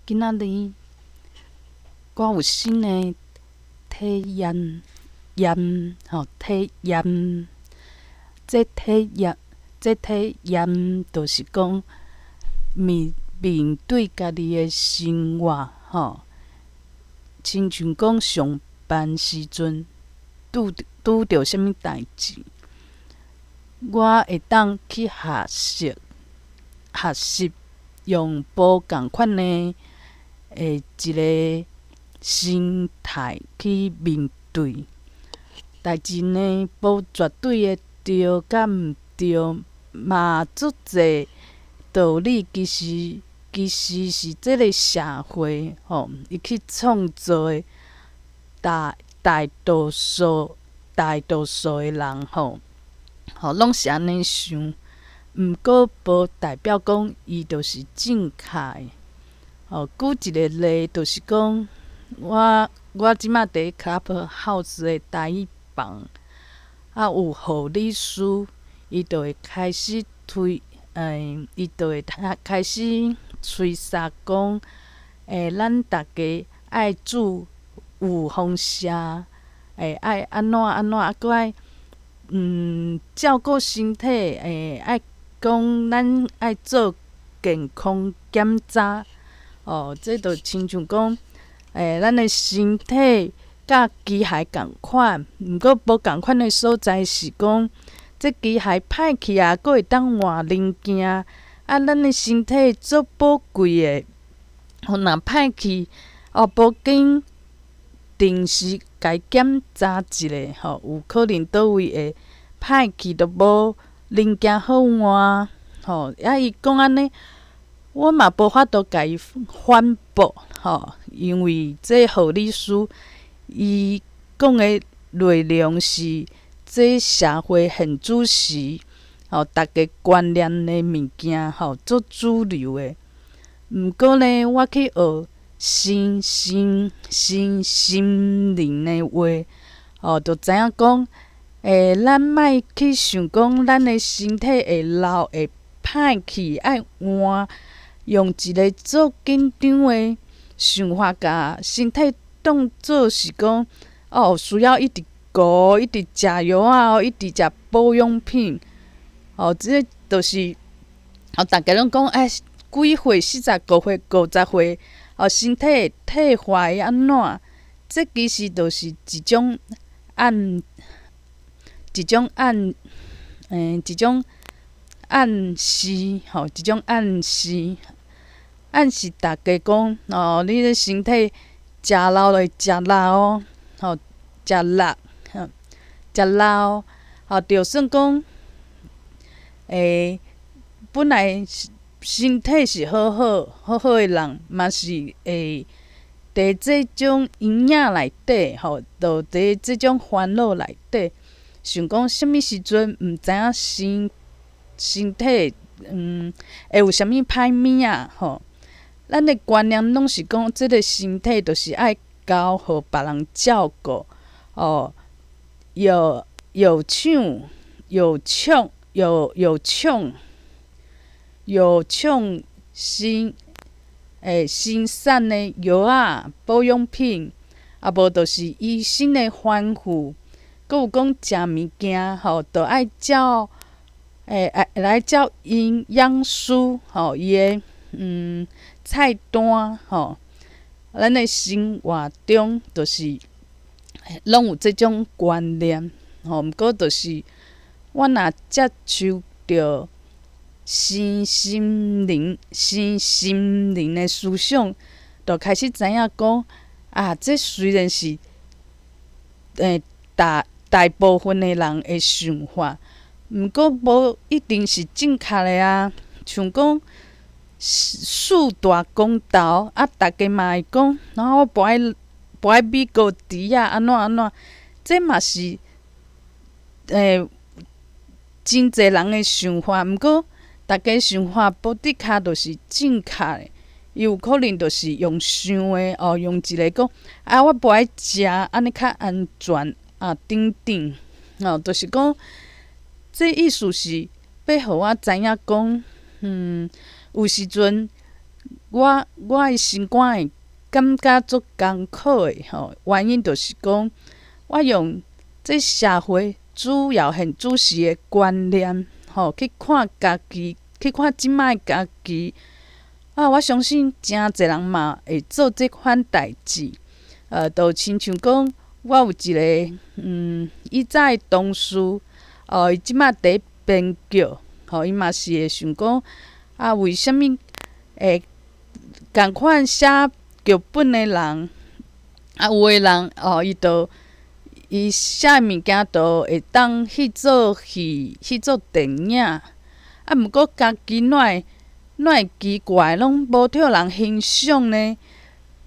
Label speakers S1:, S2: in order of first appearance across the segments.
S1: 今仔日我有新的體驗驗吼體驗，這體驗這體驗就是講面面對家己的生活吼，親像講上班時陣拄拄著啥物代誌，我會當去學習學習用無仝款的的一个心態去面對。代誌呢，無絕對的對佮毋對，嘛足濟道理，其實其實是這个社會吼，伊去創造的大大多數大多數的人吼，吼攏是按呢想，毋過無代表講伊就是正確的。吼，舉一个例，就是講我我這馬佇 Clubhouse 的台語房，啊有護理師，伊就會開始推，欸，伊就會開開始吹捒講，欸，咱逐家愛注預防射，欸，愛按怎按怎，啊閣愛照顧身體，欸，愛講咱愛做健康檢查，哦，這就親像講，欸，咱的身體佮機械仝款，毋過無仝款的所在是講，這機械歹去啊，閣會當換零件，啊，咱的身體足寶貴的，吼，若歹去，哦，無緊定時共伊檢查一下，吼，有可能佗位會歹去，都無零件好換，吼，啊，伊講按呢，我嘛無法度共伊反駁，吼，因為這護理師伊講的內容是這社會現主時，吼，逐家觀念的物件，吼，足主流的。毋過呢，我去學身心身心靈的話，吼，就知影講，欸，咱莫去想講咱的身體會老會歹去，愛換，用一个足緊張的想法，共身體當做是講，哦，需要一直顧，一直食藥仔，一直食保養品，哦，這就是，哦，逐家攏講，欸，幾歲，45歲、50歲，哦，身體會退化會按怎？這其實就是一種暗，一種暗，欸，一種暗示，吼，一種暗示，暗示逐家講，哦，你的身體食老就會食老，吼，食老，食老，吼，就算講，欸，本來身體是好好好好的人，嘛是會佇這種陰影內底，吼，就佇這種煩惱內底，想講啥物時陣毋知影身身體，會有啥物歹物仔，吼。咱的觀念攏是講，這个身體就是愛交予別人照顧，哦，有有搶有搶有有搶有搶生欸生產的藥仔保養品，啊無就是醫生的吩咐，閣有講食物件吼，著愛照欸愛來照營養師吼伊的菜單吼，咱的生活中就是攏有這種觀念吼，毋過就是我若接受著身心靈、身心靈的思想，就開始知影講啊，這雖然是欸大大部分的人的想法，毋過無一定是正確的啊。像講四大公投啊，逐家嘛會講，然後我無愛無愛美國豬仔按怎按怎，這嘛是欸真濟人的想法，毋過逐家想法無的確就是正確的，伊有可能就是用想的哦，用一个講啊，我無愛食，按呢較安全啊，等等，哦，就是講這意思是欲予我知影講，有時陣我的心肝會感覺足艱苦的吼，原因就是講，我用這社會主要現主時的觀念吼，去看家己，去看這擺的家己。啊，我相信誠濟人嘛會做這款代誌，就親像講，我有一個以早的同事，哦，伊這擺佇編劇，吼，伊嘛是會想講，啊，為啥物會仝款寫劇本的人，啊，有的人哦，伊就伊寫的物件就會當去做戲、去做電影，啊，毋過家己哪會哪會奇怪，攏無予人欣賞呢？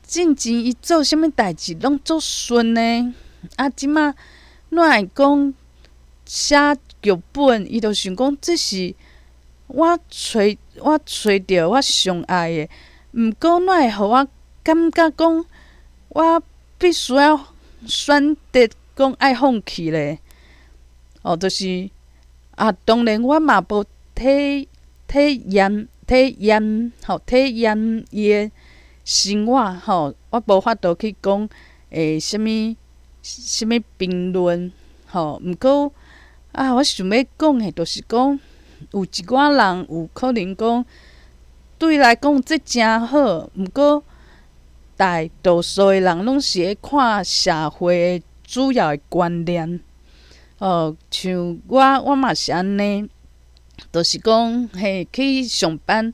S1: 進前伊做啥物代誌攏足順呢？啊，這擺哪會講寫劇本，伊就想講這是我揣著我上愛的，毋過哪會予我感覺講我必須要選擇講愛放棄咧？哦，就是啊，當然我嘛無體驗吼體驗伊的生活吼，我無法度去講啥物啥物評論吼。毋過啊，我想欲講的，就是講有一寡人有可能講對伊來講這誠好，毋過大多數的人攏是咧看社會的主要的觀念。哦，像我，我嘛是按呢，就是講嘿去上班，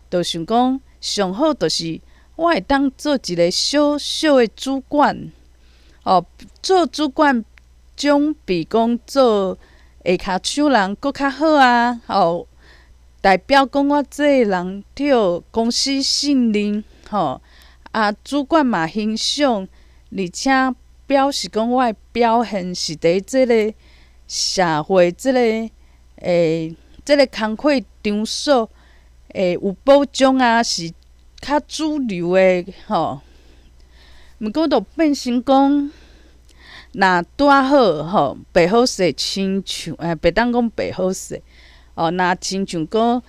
S1: 就想講上好就是我會當做一個小小的主管，哦，做主管總比講做下跤手人閣較好啊！哦，代表講我這个人著公司信任，吼，啊，主管嘛欣賞，而且表示講我的表現是佇這个社會這个這个工課場所會有保障啊，是較主流的吼。毋過就變成講，若拄仔好吼，袂好勢，親像袂當講袂好勢哦。若親像講，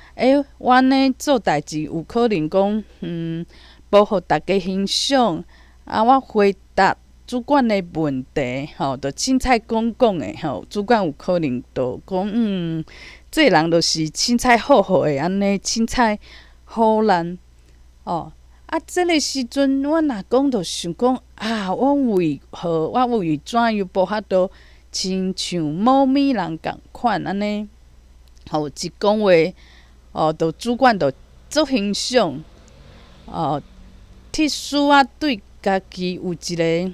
S1: 我按呢做代誌有可能講，無予逐家欣賞，啊，我回答主管的問題，吼，就凊彩講講的吼，主管有可能就講，這个人就是凊彩好好的按呢，凊彩唬爛，哦。啊，這个時陣我若講，就想講啊，我為何我為怎樣無法度親像某物人仝款按呢？吼，一講話，哦，就主管就足欣賞，哦，特殊啊，對家己有一个，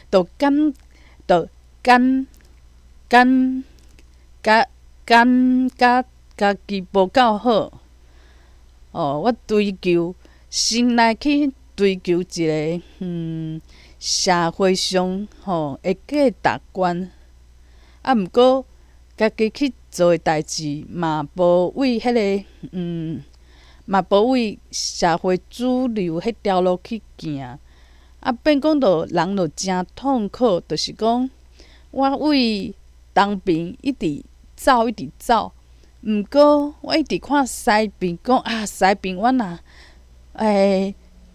S1: 就感覺家己無夠好。哦，我追求心內去追求一个，社會上吼的價值觀，啊，毋過家己去做的代誌嘛，無為彼个，嘛無為社會主流彼條路去行，啊，變講就人就誠痛苦，就是講我為東邊一直走，一直走。毋過我一直看西邊，講啊西邊我若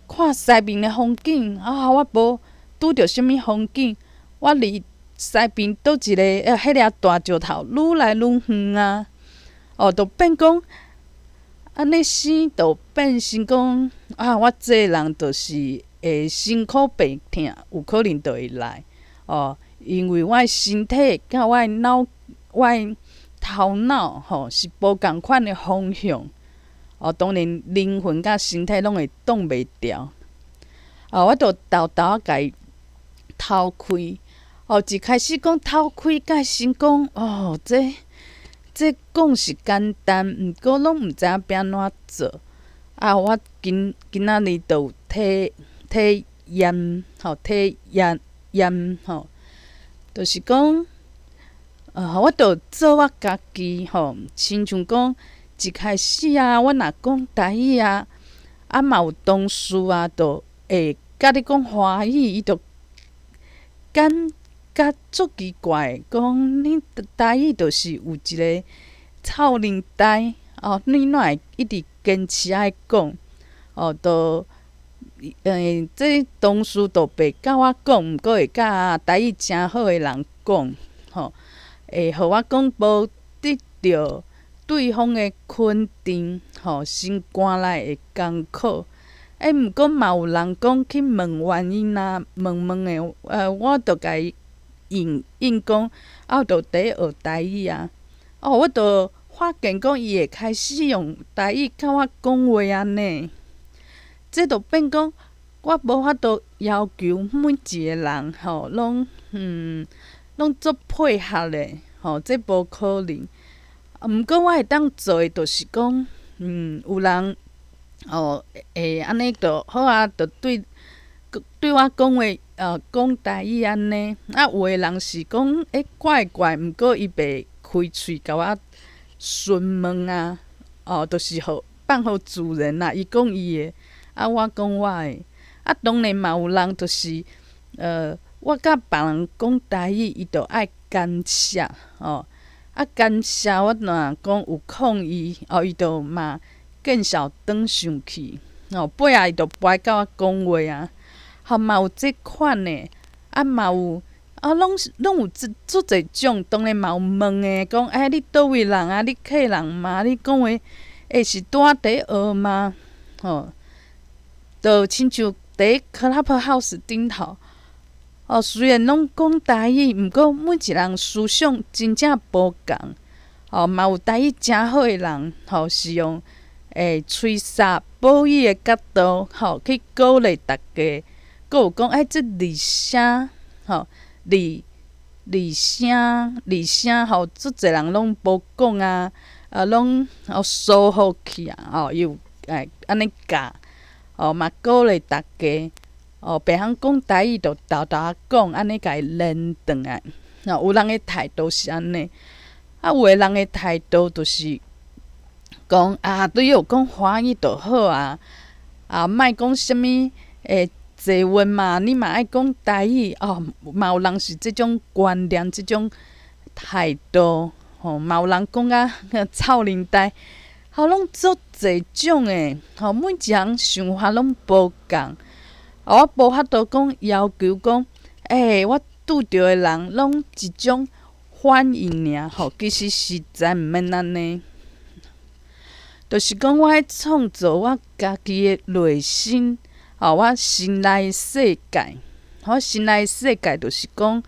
S1: 看西邊的風景啊，我無拄著啥物風景，我離西邊佗一个彼粒大石頭愈來愈遠啊！哦，就變講按呢生就變成講啊，我這个人就是會辛苦病痛，有可能就會來哦，因為我的身體佮我的腦、我的頭腦吼是無仝款的方向，哦，當然靈魂佮身體攏會擋袂牢。哦，我就沓沓仔共伊偷開，哦，一開始講偷開，佮先講哦，這講是簡單，毋過攏毋知影欲按怎做。啊，我今今仔日就有體驗吼，體驗驗吼，就是講，我就做我家己吼，親像講一開始啊，我若講台語啊，啊嘛有同事啊，就會佮你講華語，伊就感覺足奇怪，講你台語就是有一个臭奶呆，哦，你哪會一直堅持愛講，哦，就這同事就袂佮我講，毋過會佮台語誠好的人講，吼，會予我講無得著對方的肯定，吼，心肝內會艱苦。毋過嘛有人講去問原因啊，問問的，我就共伊應應講，啊，我就佇咧學台語啊。哦，我就發現講伊會開始用台語佮我講話啊呢。這就變講，我無法度要求每一個人吼，攏足配合的，吼，這無可能。毋過我會當做的，就是講，有人哦會按呢就好啊，就對我講話，講台語按呢。啊，有的人是講，怪怪，毋過伊袂開喙共我詢問啊，哦，就是予放予自然啦，伊講伊的，啊，我講我的。啊，當然嘛有人就是，我佮別人講台語，伊就愛感謝，哦。啊，感謝我若講有抗議，哦，伊就嘛見笑轉上去，哦，尾仔伊就無愛佮我講話啊。吼，嘛有這款的，啊嘛有，啊，攏有足足濟種，當然嘛有問的，講欸，你佗位人啊？你客人嗎？你講話是拄仔佇咧學嗎？吼，就親像佇 Clubhouse 頂頭，哦，雖然攏講台語，毋過每一人思想真正無仝，哦，嘛有台語誠好的人，吼，是用吹捒母語的角度，吼，去鼓勵大家。閣有講欸，這二聲，吼，二二聲二聲，吼，足濟人攏無講啊，啊，攏哦疏忽去啊，哦，伊有按呢教，哦，嘛鼓勵大家，哦，袂曉講台語就沓沓仔講，按呢共伊連轉來。哦，有人的態度是按呢，啊，有的人的態度就是講啊，對有講華語就好啊，啊，莫講啥物坐穩嘛，你嘛愛講台語哦，嘛有人是這種觀念、這種態度，吼，嘛有人講甲臭奶呆，吼，攏足濟種的，吼，每一人想法攏無仝，我無法度講要求講，我拄著的人攏一種反應爾，吼，其實實在毋免按呢。就是講我愛創造我家己的內心。哦，我心內世界，我心內世界就是講，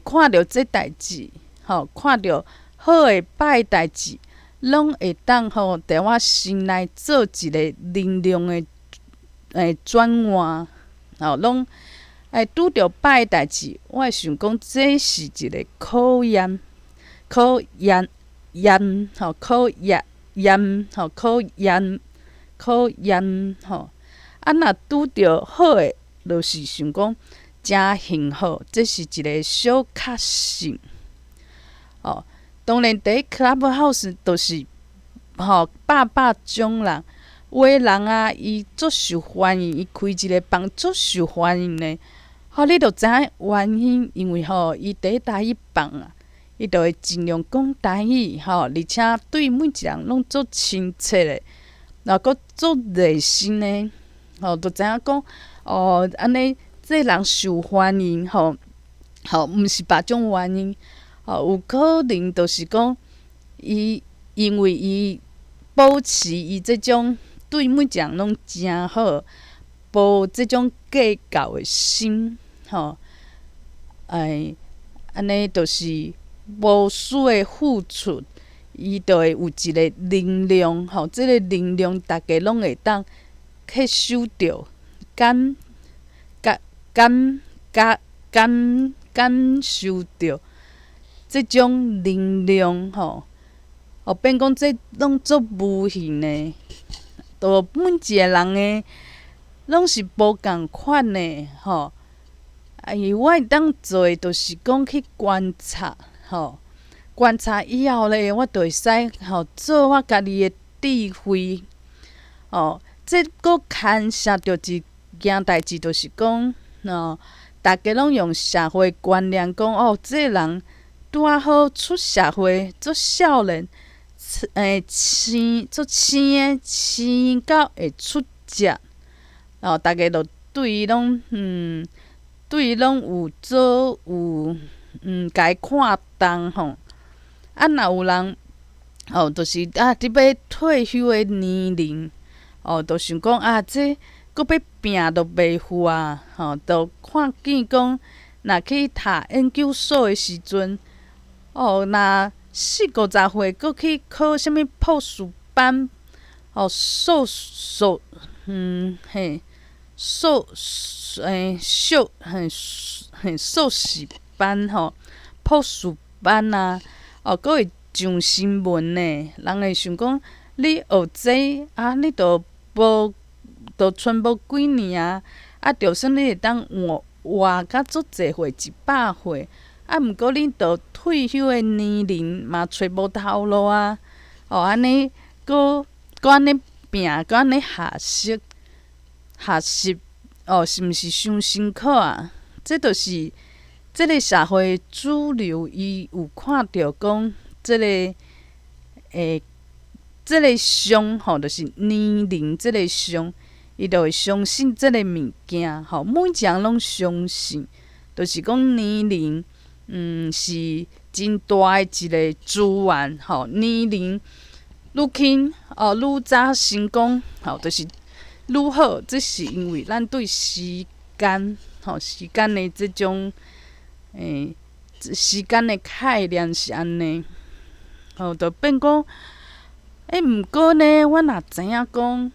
S1: 看著這代誌，吼，看著好的、歹的代誌，攏會當吼，佇我心內做一個能量的轉換，吼，攏拄著歹的代誌，我會想講這是一個考驗，考驗驗，吼，考驗驗，吼，考驗考驗，吼。啊，若拄著好的，就是想講誠幸福，這是一個小確幸。哦，當然，佇 Clubhouse 就是吼百百種人，有的人啊，伊足受歡迎，伊開一個房足受歡迎的，吼，你就知影原因，因為吼，伊佇台語房啊，伊就會盡量講台語，吼，而且對每一個人攏足親切的，若閣足熱心的。吼，就知影講，哦，按呢，這人受歡迎，吼，吼，毋是別種原因，吼，有可能就是講，伊因為伊保持伊這種對每一個人攏誠好，無這種計較的心，吼，按呢就是無私的付出，伊就會有一個能量，吼，這個能量逐家攏會當吸收著，感感感感感感受著這種能量，吼，哦，變講這攏足無形的，都每一個人的攏是無仝款的，吼。啊，因為我會當做的，就是講去觀察，吼，觀察以後咧，我就會使吼做我家己的智慧，哦。這閣牽涉著一件代誌，就是講，哦，逐家攏用社會觀念講，哦，這個人拄仔好出社會，足少年，生足生的生到會出隻，哦，逐家就對伊攏對伊攏有做有共伊看重吼。啊，若有人哦，就是啊，佇欲退休的年齡，哦，就想講啊，這閣欲拼都袂赴啊，吼，就看見講，若去讀研究所的時陣，哦，若四五十歲閣去考啥物博士班，哦，碩碩嘿，碩碩嘿嘿碩士班吼，博士班啊，哦，閣會上新聞呢，人會想講你學這啊，你都無都賰無幾年啊，啊，就算你會當活活甲足濟歲100歲，啊，毋過你到退休的年齡嘛揣無頭路啊，哦，按呢閣閣按呢拼，閣按呢學習學習，哦，是毋是傷辛苦啊？這就是這个社會主流，伊有看著講這个這个相吼，就是年齡這个相，伊就會相信這个物件吼，每一个人攏相信，就是講年齡，是真大的一个資源吼，年齡愈輕哦，愈早成功吼，就是愈好。這是因為咱對時間吼，時間的這種時間的概念是按呢，吼，就變講，毋過呢，我若知影講，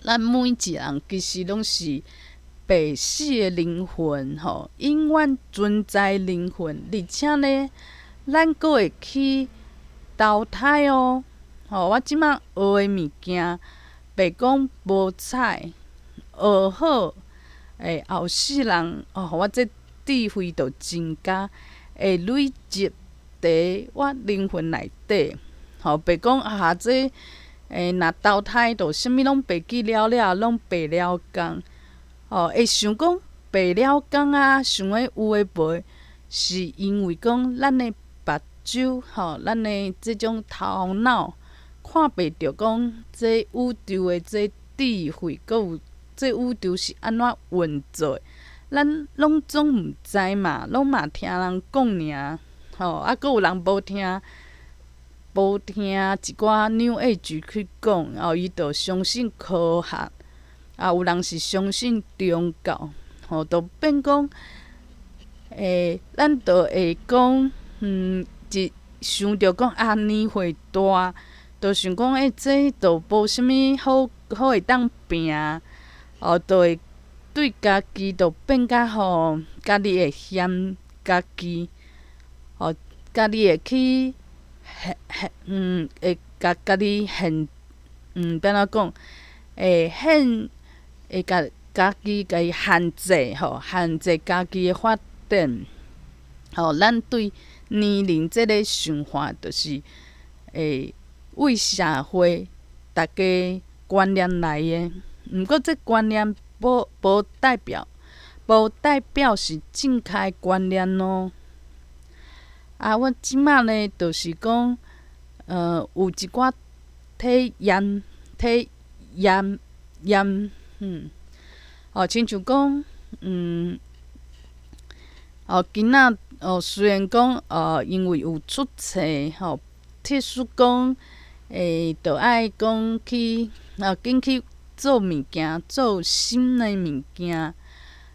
S1: 咱每一個人其實攏是袂死的靈魂吼，永遠存在靈魂，而且呢，咱閣會去投胎哦。吼，我這馬學的物件，袂講無彩，學好，後世人哦，我這智慧就增加，會累積佇我靈魂內底。吼，袂講啊，這若投胎就啥物攏袂記了了，攏白了工。吼，會想講白了工啊，想的有的無的，是因為講咱的目睭吼，咱的這種頭腦看袂著講這宇宙的這智慧，閣有這宇宙是按怎運作的，咱攏總毋知嘛，攏嘛聽人講爾，吼，啊，閣有人無聽。無聽一寡 New Age 去講，哦，伊就相信科學，啊，有人是相信宗教，吼，就變講，咱就會講，一想著講啊，年歲大，就想講，這就無啥物好好會當拼，哦，就會對家己就變甲吼，家己會嫌家己，哦，家己會去。會共家己限，欲按怎講？會限，會共家己共伊限制吼，限制家己的發展。吼，咱對年齡這个想法，就是會為社會逐家觀念來的。毋過這觀念無代表是正確觀念哦。啊，我這馬呢，就是講，有一寡體驗、體驗驗，哦，親像講，哦，囡仔，哦，雖然講，因為有出冊，吼，特殊講，著愛講去，啊，緊去做物件，做新的物件，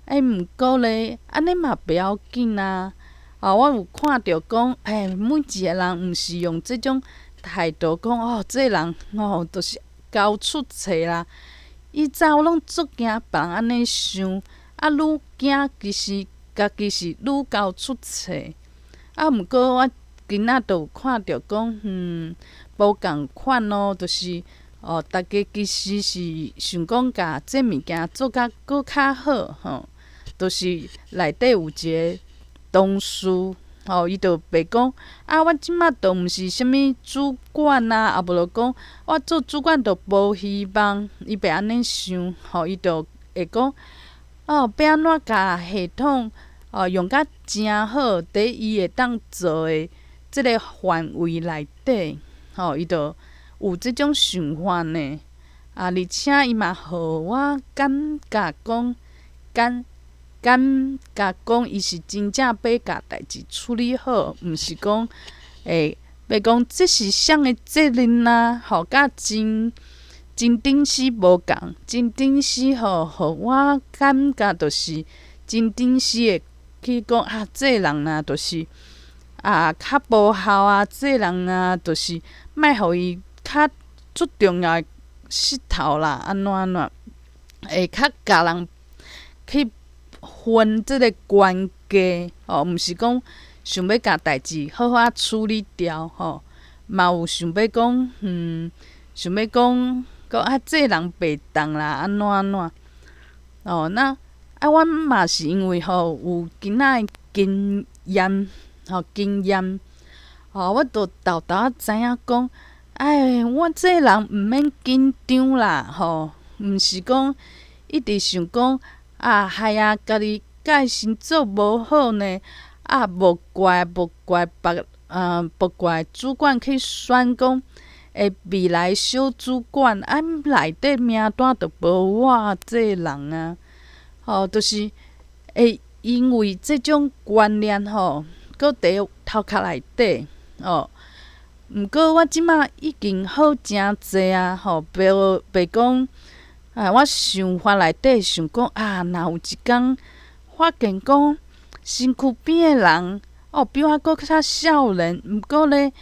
S1: 毋過咧，按呢嘛袂要緊啊。啊，我有看著講，每一个人毋是用這種態度講，哦，這个人哦，就是姣出冊啦。以前我攏足驚別人按呢想，啊，愈驚其實家己是愈姣出冊。啊，毋過我今仔就有看著講，無仝款哦，就是哦，逐家其實是想講共這物件做甲閣較好吼，就是內底有一个同事吼，伊就袂講啊，我這馬都毋是啥物主管啊，啊無就講我做主管都無希望，伊袂按呢想吼，伊就會講哦，欲按怎共系統哦用甲誠好，佇伊會當做的這个範圍內底，吼，伊就有這種想法呢。啊，而且伊嘛予我感覺講，感覺講伊是真正欲共代誌處理好，毋是講會欲講這是誰的責任啊？吼，佮真頂絲無仝，真頂絲吼，予我感覺就是真頂絲會去講啊，這個人啊，就是啊較無效啊，這個人啊，就是莫予伊較足重要的失頭啦，按怎按怎，會較共人去分這個懸低吼，毋是講想欲共代誌好好仔處理掉吼，嘛有想欲講，想欲講講啊，這個人袂當啦，按怎按怎，哦，那啊，阮嘛是因為吼有今仔的經驗，吼經驗，吼，我就沓沓仔知影講，哎，我這個人毋免緊張啦，吼，毋是講一直想講啊，害啊，家己佮伊先做無好呢，啊，無怪主管去選講，會未來小主管，啊，內底名單就無我這個人啊，吼，就是會因為這種觀念吼，閣佇頭殼內底，哦。毋過我這馬已經好誠濟啊，吼，袂講啊，我想法內底想講啊，若有一工發現講身軀邊的人哦，比我閣較少年，毋過咧，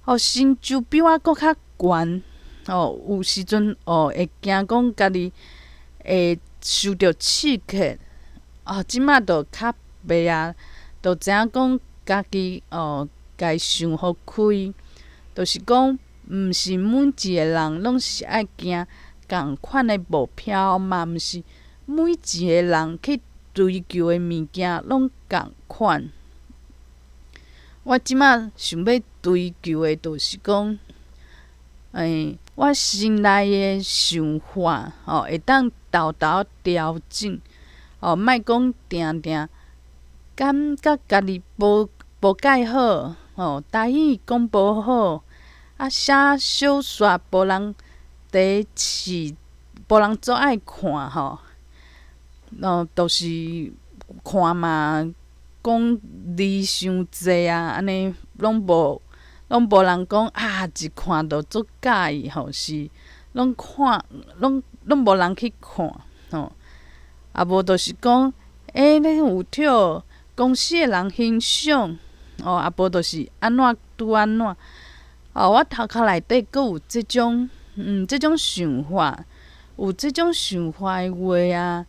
S1: 哦，成就比我閣較懸，哦，有時陣哦會驚講家己會受著刺激，啊，這馬就較袂啊，就知影講家己哦，共伊想予開。就是講，毋是每一個人攏是愛行仝款的目標嘛，毋是每一個人去追求的物件攏仝款。我這馬想欲追求的，就是講，欸，我心內的想法，吼，會當沓沓調整，哦，莫講定定感覺家己無蓋好，吼，台語講無好，啊，寫小說無人佇試，無人足愛看吼，哦，就是看嘛，講字傷濟啊，按呢攏無人講啊，一看就足佮意吼，是攏看攏攏無人去看吼，啊無就是講，欸，你有予公司的人欣賞，哦，啊無就是按怎拄按怎，哦，我頭殼內底閣有這種想法，有這種想法的話啊，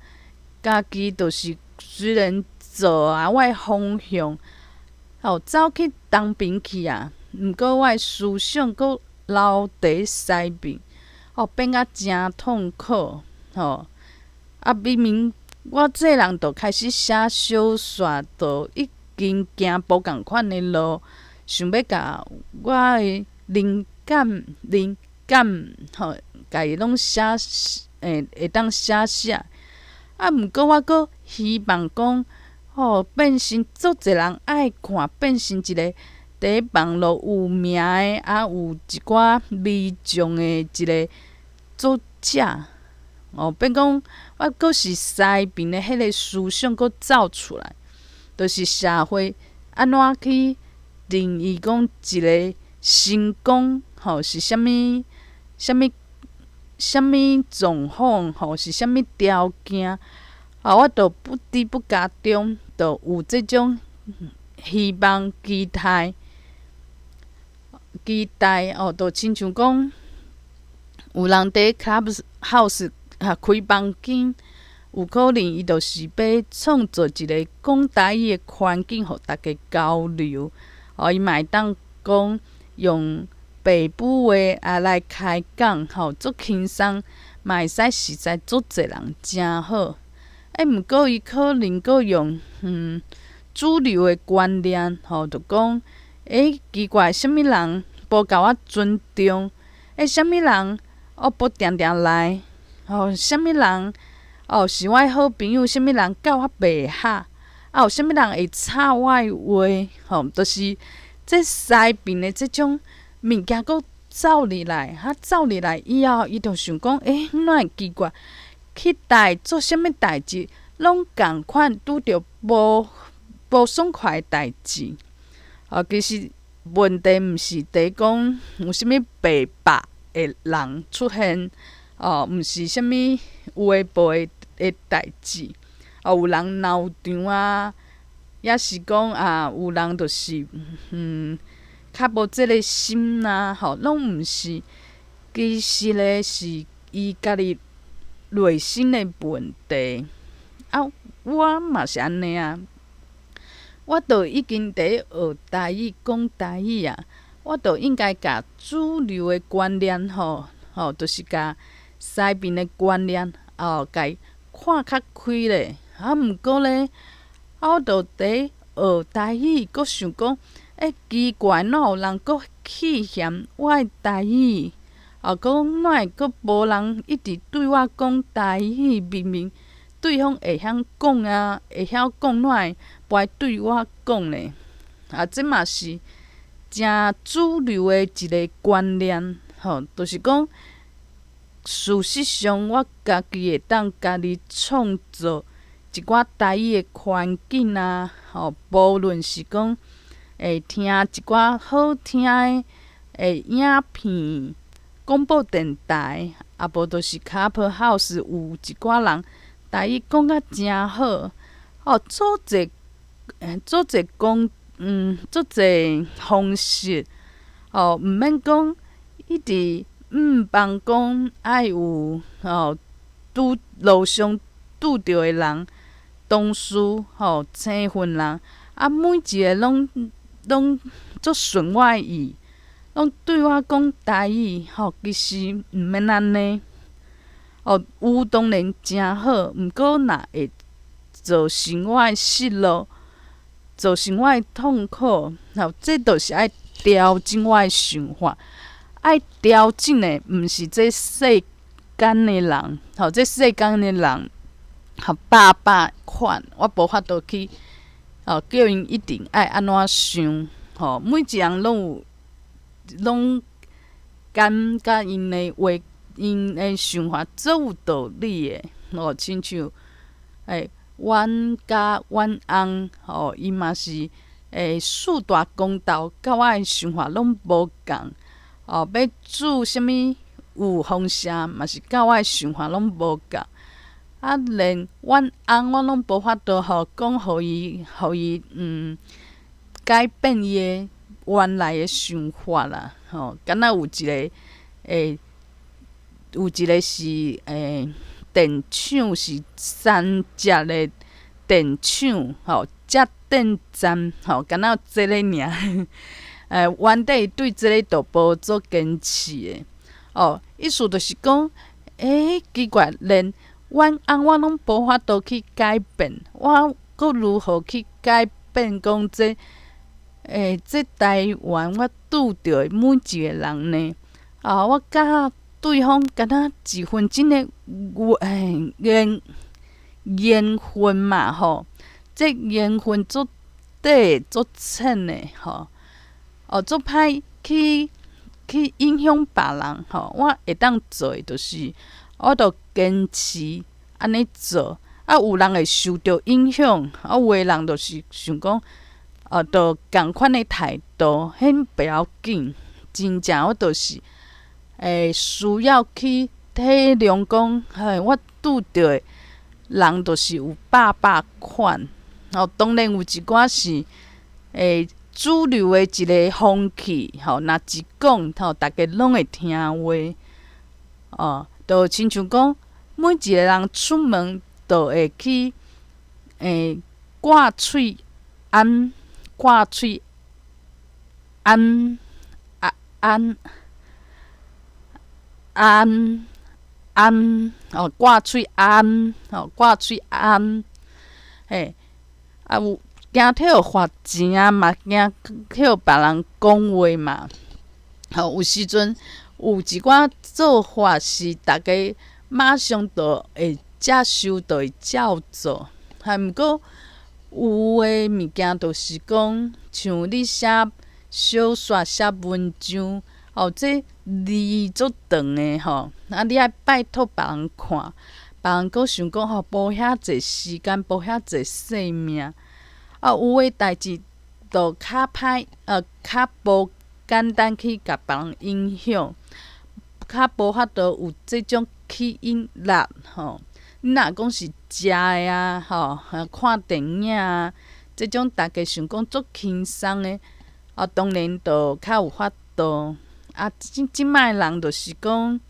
S1: 家己就是雖然做啊，我的方向，哦，走去東邊去啊，毋過我的思想閣留佇西邊，哦，變甲誠痛苦，吼，啊，明明我這個人就開始寫小說，就已經行無仝款的路，想欲共我的靈感，吼，共伊攏寫，會當寫寫，啊，毋過我閣希望講，吼，變成足濟人愛看，變成一個佇網路有名的，啊，有一寡微眾的一個作者，哦，變講我閣是西邊的彼個思想閣走出來，就是社會按怎去定義講一個成功，吼，是啥物、啥物、啥物狀況，吼，是啥物條件，啊，我就不知不覺中就有這種希望期待，期待哦，就親像講有人佇 Clubhouse 啊開房間，有可能伊就是欲創造一個講台語的環境，予大家交流。哦，伊嘛會當講用北部話啊來開講，吼，足輕鬆，嘛會使實在足濟人誠好。欸，毋過伊可能閣用主流的觀念，吼，就講，欸，奇怪，啥物人無共我尊重？欸，啥物人哦無定定來？吼，啥物人哦是我的好朋友？啥物人佮我袂合？啊，有啥物人會插我的話？吼，就是這西邊的這種物件，閣走入來，哈走入來以後，伊就想講，欸，哪會奇怪？去台做啥物代誌，攏仝款拄著無爽快的代誌。哦，其實問題毋是佇講有啥物白目的人出現，哦，毋是啥物有的無的的代誌。哦，有人鬧場啊，抑是講啊，有人就是較無這个心啊，吼，攏毋是。其實咧，是伊家己內心的問題。啊，我嘛是按呢啊。我都已經佇學台語、講台語啊，我都應該共主流的觀念吼吼，就是共西邊的觀念哦，共伊看較開咧。啊，毋過咧，啊，我都佇學台語，閣想講，欸，奇怪，哪有人閣去嫌我的台語？啊，講哪會閣無人一直對我講台語？明明對方會曉講啊，會曉講，哪會無愛對我講咧？啊，這嘛是誠主流的一个觀念，吼，就是講，事實上我家己會當家己創造一寡台語的環境啊，吼，無論是講會聽一寡好聽的的影片、廣播電台，啊無就是 Clubhouse 有一寡人台語講甲誠好，哦，做者做者講，足濟方式，哦，毋免講一直毋放講愛有吼拄路上拄著的人，同事吼，生份人，啊，每一个攏攏足順我的意，攏對我講台語，吼，其實毋免按呢。哦，有當然誠好，毋過若會造成我的失落，造成我的痛苦，吼，這就是愛調整我的想法。愛調整的毋是這世間的人，吼，這世間的人，吼，百百款，我無法度去，哦，叫𪜶一定愛按怎想，吼，每一人攏有，攏感覺𪜶的話，𪜶的想法足有道理的，吼，親像，欸，阮家阮翁，吼，伊嘛是，欸，四大公道，佮我的想法攏無仝，哦，欲注啥物預防射嘛是佮我的想法攏無仝，啊，連阮翁我攏無法度吼講，予伊，予伊改變伊的原來的想法啦，吼，敢若有一个，欸，有一个是欸電廠是三接的電廠，吼，接電站，吼，敢若這个爾，欸，原底對這个都無足堅持的，哦，意思就是講，欸，奇怪，連阮翁我攏無法度去改變，我閣如何去改變講這，欸，這台灣我拄著的每一個人呢？啊，我佮對方敢若一份真的緣緣緣分嘛，吼，這緣分足短足淺的，吼，哦，足歹去去影響別人，吼。我會當做的就是，我著堅持按呢做，啊，有人會受著影響，啊，有的人就是想講，哦，著仝款的態度，彼袂要緊，真正我就是。會需要去體諒講，嘿，我拄著的人就是有百百款，吼，當然有一寡是會主流的一个風氣，吼，若一講，吼，逐家攏會聽話，哦，就親像講，每一个人出門都會去，欸，掛喙罨，掛喙罨，啊罨。罨罨哦，掛喙罨哦，掛喙罨，嘿，啊有驚予罰錢啊，嘛驚予別人講話嘛。吼，有時陣有一寡做法是逐家馬上就會接受，就會照做。哈，毋過有的物件就是講，像你寫小說、寫文章。哦，這字足長的吼，啊，你愛拜託別人看，別人閣想講吼，無遐濟時間，無遐濟性命，啊，有的代誌就較歹，較無簡單去共別人影響，較無法度有這種吸引力吼。你若講是食的啊，吼，看電影啊，這種大家想講足輕鬆的，啊，當然就較有法度。啊，這擺的人就是講，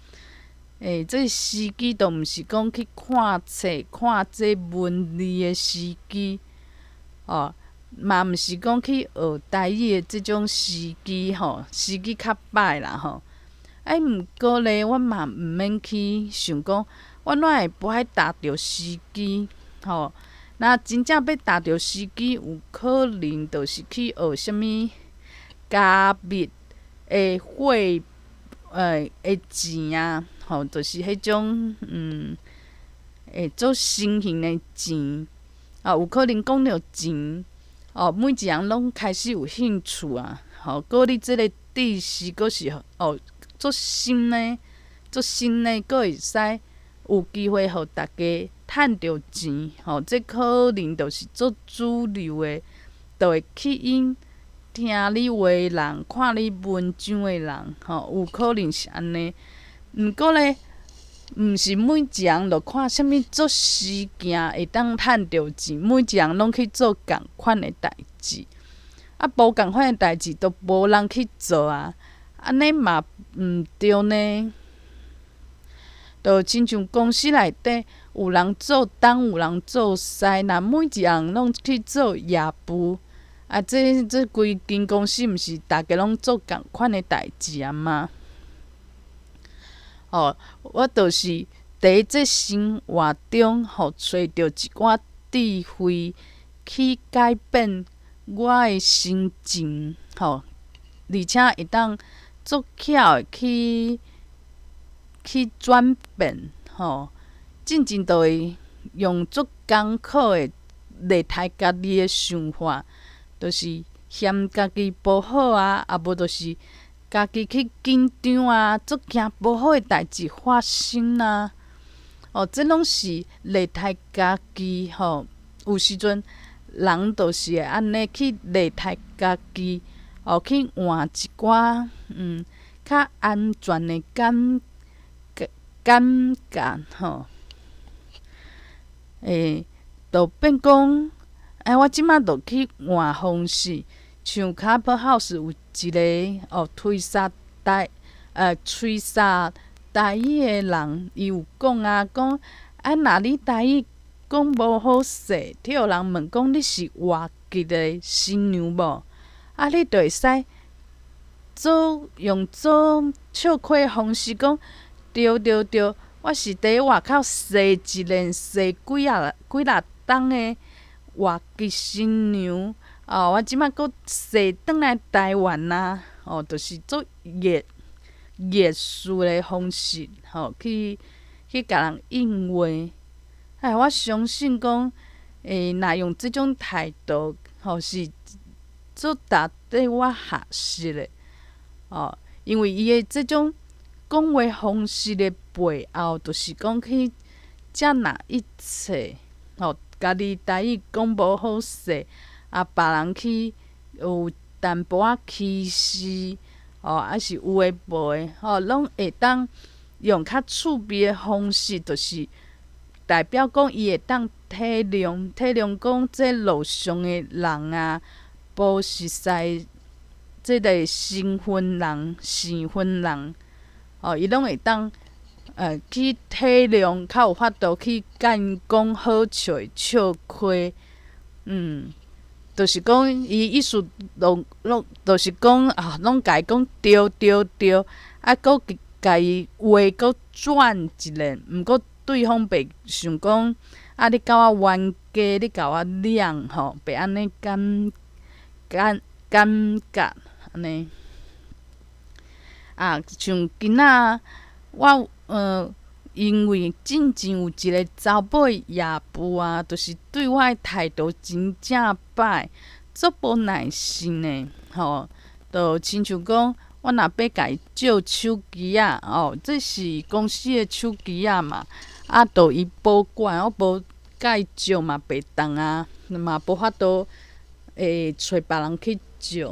S1: 這時機都毋是講去看冊、看這文字的時機，哦，嘛毋是講去學台語的這種時機吼，時機較歹啦吼。哎，毋過咧，我嘛毋免去想講，我哪會無愛踏著時機吼？若真正欲踏著時機，有可能就是去學啥物加密的匯的錢啊，吼，就是彼種會做新型的錢啊，有可能講著錢，哦，每一人攏開始有興趣啊，吼，閣你這個知識閣是哦足新的，足新的，閣會使有機會予大家趁著錢，吼，這可能就是足主流的，就會吸引聽你話的人，看你文章的人，吼，有可能是按呢。毋過咧，毋是每一人就看啥物做事件會當趁著錢，每一人攏去做仝款的代誌。啊，無仝款的代誌都無人去做啊，按呢嘛毋對呢。就親像公司內底有人做東，有人做西，若每一人攏去做業務，啊，這規間公司毋是逐家攏做仝款的代誌啊嗎？哦，我就是佇這生活中，予揣著一寡智慧，去改變我的心情，吼，而且會當足巧的去轉變，吼，進前就會用足艱苦的虐待家己的想法，就是嫌家己無好啊，啊無就是家己去緊張啊，足驚無好的代誌發生啊。哦，這攏是虐待家己吼。有時陣人就是會按呢去虐待家己，哦，去換一寡較安全的感覺吼。就變講，哎，我這擺就去換方式，像 Clubhouse 有一個哦，吹殺台語的人，伊有講啊，講啊，若你台語講無好勢，去予人問講你是外籍的新娘無？啊，你就會使做用做笑詼的方式講，對對對，我是佇外口踅一年踅幾仔幾若冬的外籍新娘，哦，我這擺閣踅轉來台灣啊，哦，就是做藝術的方式，吼，去共人應話。哎，我相信講，若用這種態度，吼，是足值得我學習的，哦，因為伊的這種講話方式的背後，就是講去接納一切，吼，家己台語講無好勢，啊，別人去有淡薄仔歧視，哦，抑是有的無的，吼，攏會當用較趣味的方式，就是代表講伊會當體諒，體諒講這路上的人啊，無熟似這个身份人、身份人，哦，伊攏會當去體諒，較有法度去共𪜶講好笑的笑詼，就是講伊意思攏攏，就是講啊，攏共伊講對對對，啊，閣共伊話閣轉一下，毋過對方袂想講啊，你共我冤家，你共我攆吼，袂按呢感覺按呢。啊，像今仔我因為進前有一个查某業務啊，就是對我的態度真正歹，足無耐心的，吼，就親像講我若欲共伊借手機仔，哦，這是公司的手機仔嘛，啊，著伊保管，我無共伊借嘛袂當啊，嘛無法度會揣別人去借，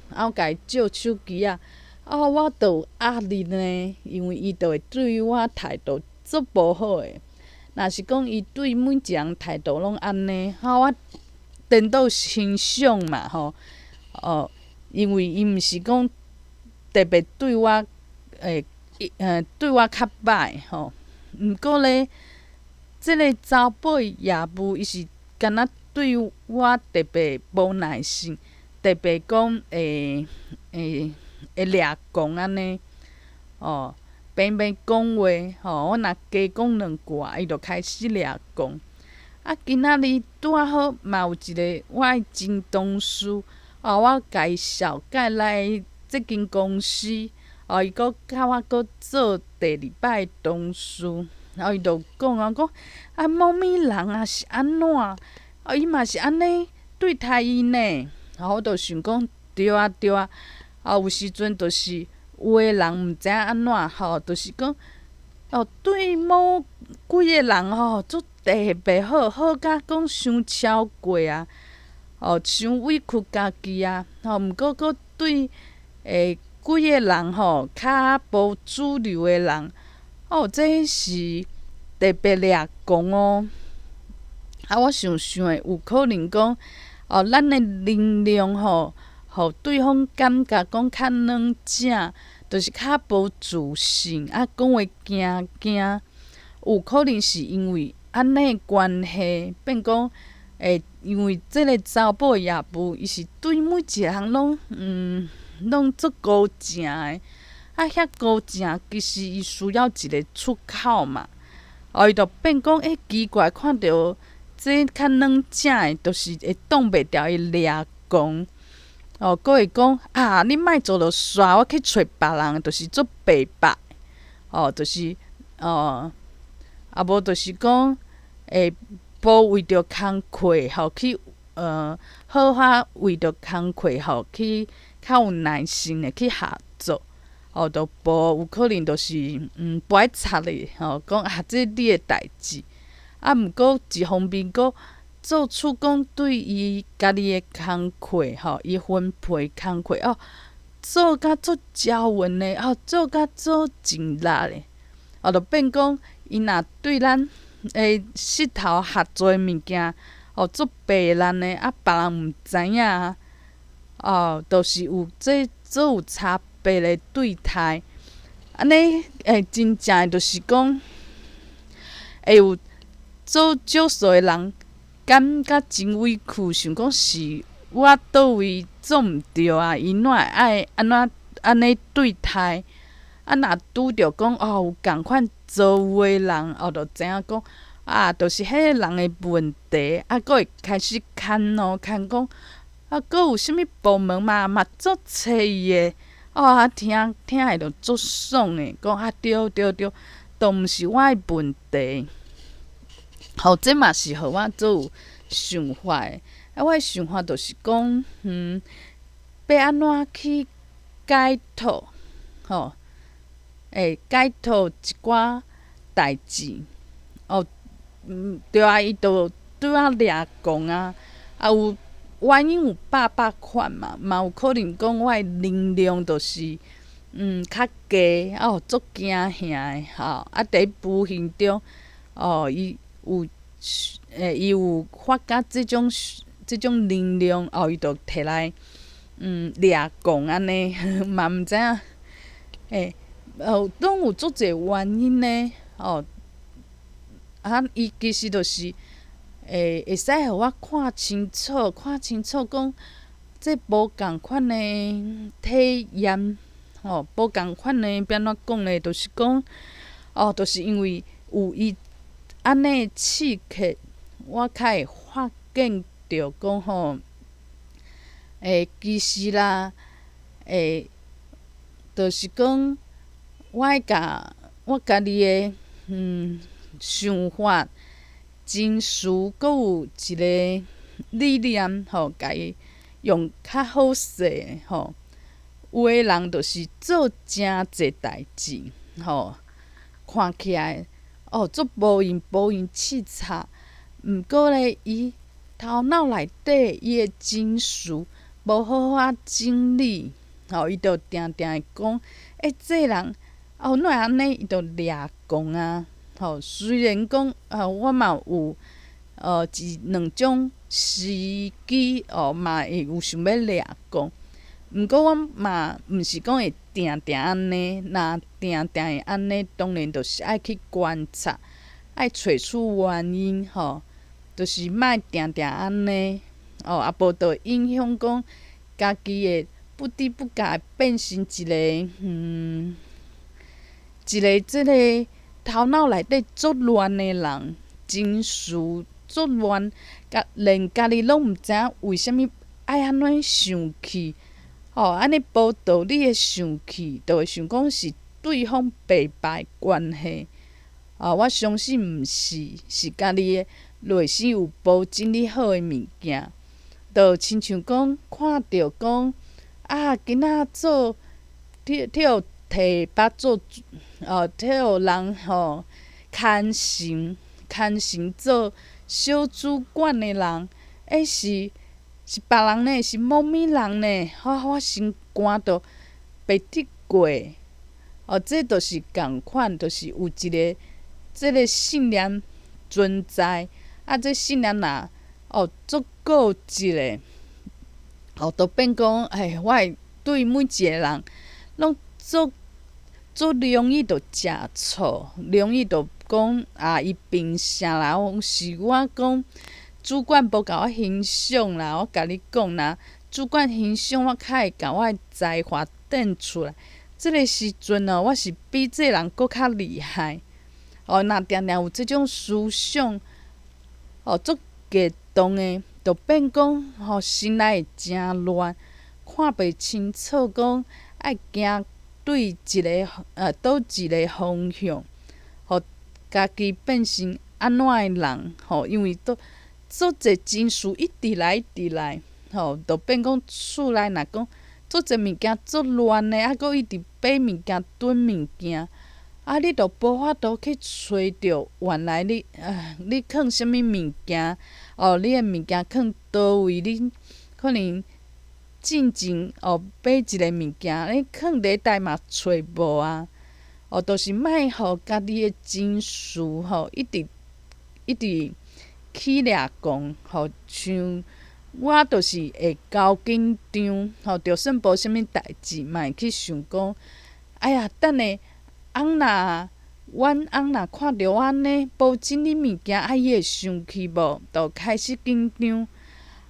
S1: 啊，我共伊借手機仔，啊，我著有壓力呢，因為伊著會對我態度足無好的。若是講伊對每一個人態度攏按呢，啊，我顛倒欣賞嘛吼，哦，因為伊毋是講特別對我會對我較歹吼，毋過咧，這个查埔的業務伊是敢若對我特別無耐性，特別講會會會掠狂按呢，哦，平平講話吼，我若加講兩句啊，伊就開始掠狂。啊，今仔日拄仔好嘛有一个我的前同事，哦，我共伊紹介來這間公司，哦，伊閣佮我閣做第二擺同事，然後伊就講啊，講啊某物人啊是按怎，哦，伊嘛是按呢對待伊呢，然後我就想講對啊對啊，啊有時陣就是有的人毋知影按怎吼，就是講哦對某幾個人吼足特別好，好甲講傷超過啊，哦，傷委屈家己啊，吼，毋過閣對幾個人吼較無主流的人，哦，這是特別掠狂哦。啊，我想想的有可能講，哦，咱的能量吼，予對方感覺講較軟正，就是較無自信，啊，講話驚驚，有可能是因為按呢關係，變講因為這个查埔的業務，伊是對每一個人攏攏足孤正的，啊，遐孤正其實伊需要一个出口嘛，哦，伊就變講，奇怪，看著這較軟正的，就是會擋袂牢伊掠狂，哦，閣會講啊，你莫做著煞，我去揣別人，就是足白目，哦，就是哦，啊無就是講會無為著工課吼去好好為著工課吼去較有耐心的去合作，哦，就無有可能就是不愛插你吼，講啊，這你的代誌，啊，毋過一方面閣做出講對伊家己的工課吼，伊分配工課哦，做甲足招勻的，哦，做甲足盡力的，哦，就變講伊若對咱的膝頭合作的物件，哦，足白爛的，啊，別人毋知影，哦，就是有這足有差別的對待，按呢真正的就是講，會有足少數的人感覺真委屈，想講是我佗位做毋對啊，伊哪會愛按怎按呢對待？啊，若拄著講哦，有仝款遭遇的人，哦，就知影講啊，就是彼个人的問題，啊，閣會開始牽哦，牽講啊，閣有啥物部門嘛嘛足揣伊的，哦，啊，聽聽會著足爽的，講啊，對對對，都毋是我的問題。吼，這嘛是予我足有想法的。啊，我的想法就是講，欲按怎去解脫，吼，解脫一寡代誌，哦，對啊，伊就對我掠狂啊，啊有原因有百百款嘛，嘛有可能講我的能量就是較低，哦，足驚嚇的，吼，啊，佇無形中，哦，伊有發覺這種能量，哦，伊就提來，掠狂按呢，嘛毋知影，哦，攏有足濟原因呢，哦，啊，伊其實就是，會使予我看清楚，看清楚講，這無仝款的體驗，吼，無仝款的欲按怎講咧？就是講，哦，就是因為有伊按呢刺激，我較會發現著講吼，其實啦，就是講，我愛共我家己的想法、情緒，閣有一个理念吼，共伊用較好勢吼，有有的人就是做誠濟代誌，吼，看起來哦足無閒無閒刺插，毋過咧，伊頭腦內底伊的情緒無好好仔整理，吼，伊就定定會講，欸，這个人哦，哪會按呢？伊就掠狂啊！吼，雖然講啊，我嘛有一兩種時機哦，嘛會有想欲掠狂，毋過我嘛毋是講會定定按呢，若定定會按呢，當然就是愛去觀察，愛揣出原因吼，就是莫定定按呢，哦，啊無就影響講家己會不知不覺會變成一個這个頭腦內底足亂的人，情緒足亂，共連家己攏毋知影為啥物愛按怎生氣，吼，按呢無道理的生氣，就會想講是對方白白的關係，啊，我相信毋是，是家己的內心有無整理好的物件，就親像講看著講啊，今仔做去去予提拔做，哦，去予人吼牽成牽成做小主管的人，欸是是別人呢，是某物人呢？吼，我心肝都袂得過。哦，這就是仝款，就是有一个這个信念存在，啊，這信念若哦足固執的，哦，就變講，哎，我會對每一个人攏足足容易就食醋，容易就講啊，伊憑啥啦？是我講主管無共我欣賞啦，我共你講啦，主管欣賞我較會共我的才華展出來。這个時陣哦，我是比這个人閣較厲害。哦，若定定有這種思想，哦，足激動的，就變講吼，心內會誠亂，看袂清楚，講愛行對一个佗一个方向，予家己變成按怎的人吼，因為都足濟情緒一直來一直來，吼，就變講厝內若講足濟物件足亂的，啊，閣一直買物件、囤物件，啊，你就無法度去揣著原來你啊，你囥啥物物件，哦，你的物件囥佗位，你可能進前哦買一个物件，你囥佇內嘛揣無啊，哦，就是莫予家己的情緒吼一直一直起掠狂，吼，像我就是會猴緊張，吼，就算無啥物代誌，嘛會去想講，哎呀，等下翁若阮翁若看著我按呢無整理物件，啊，伊會生氣無？就開始緊張。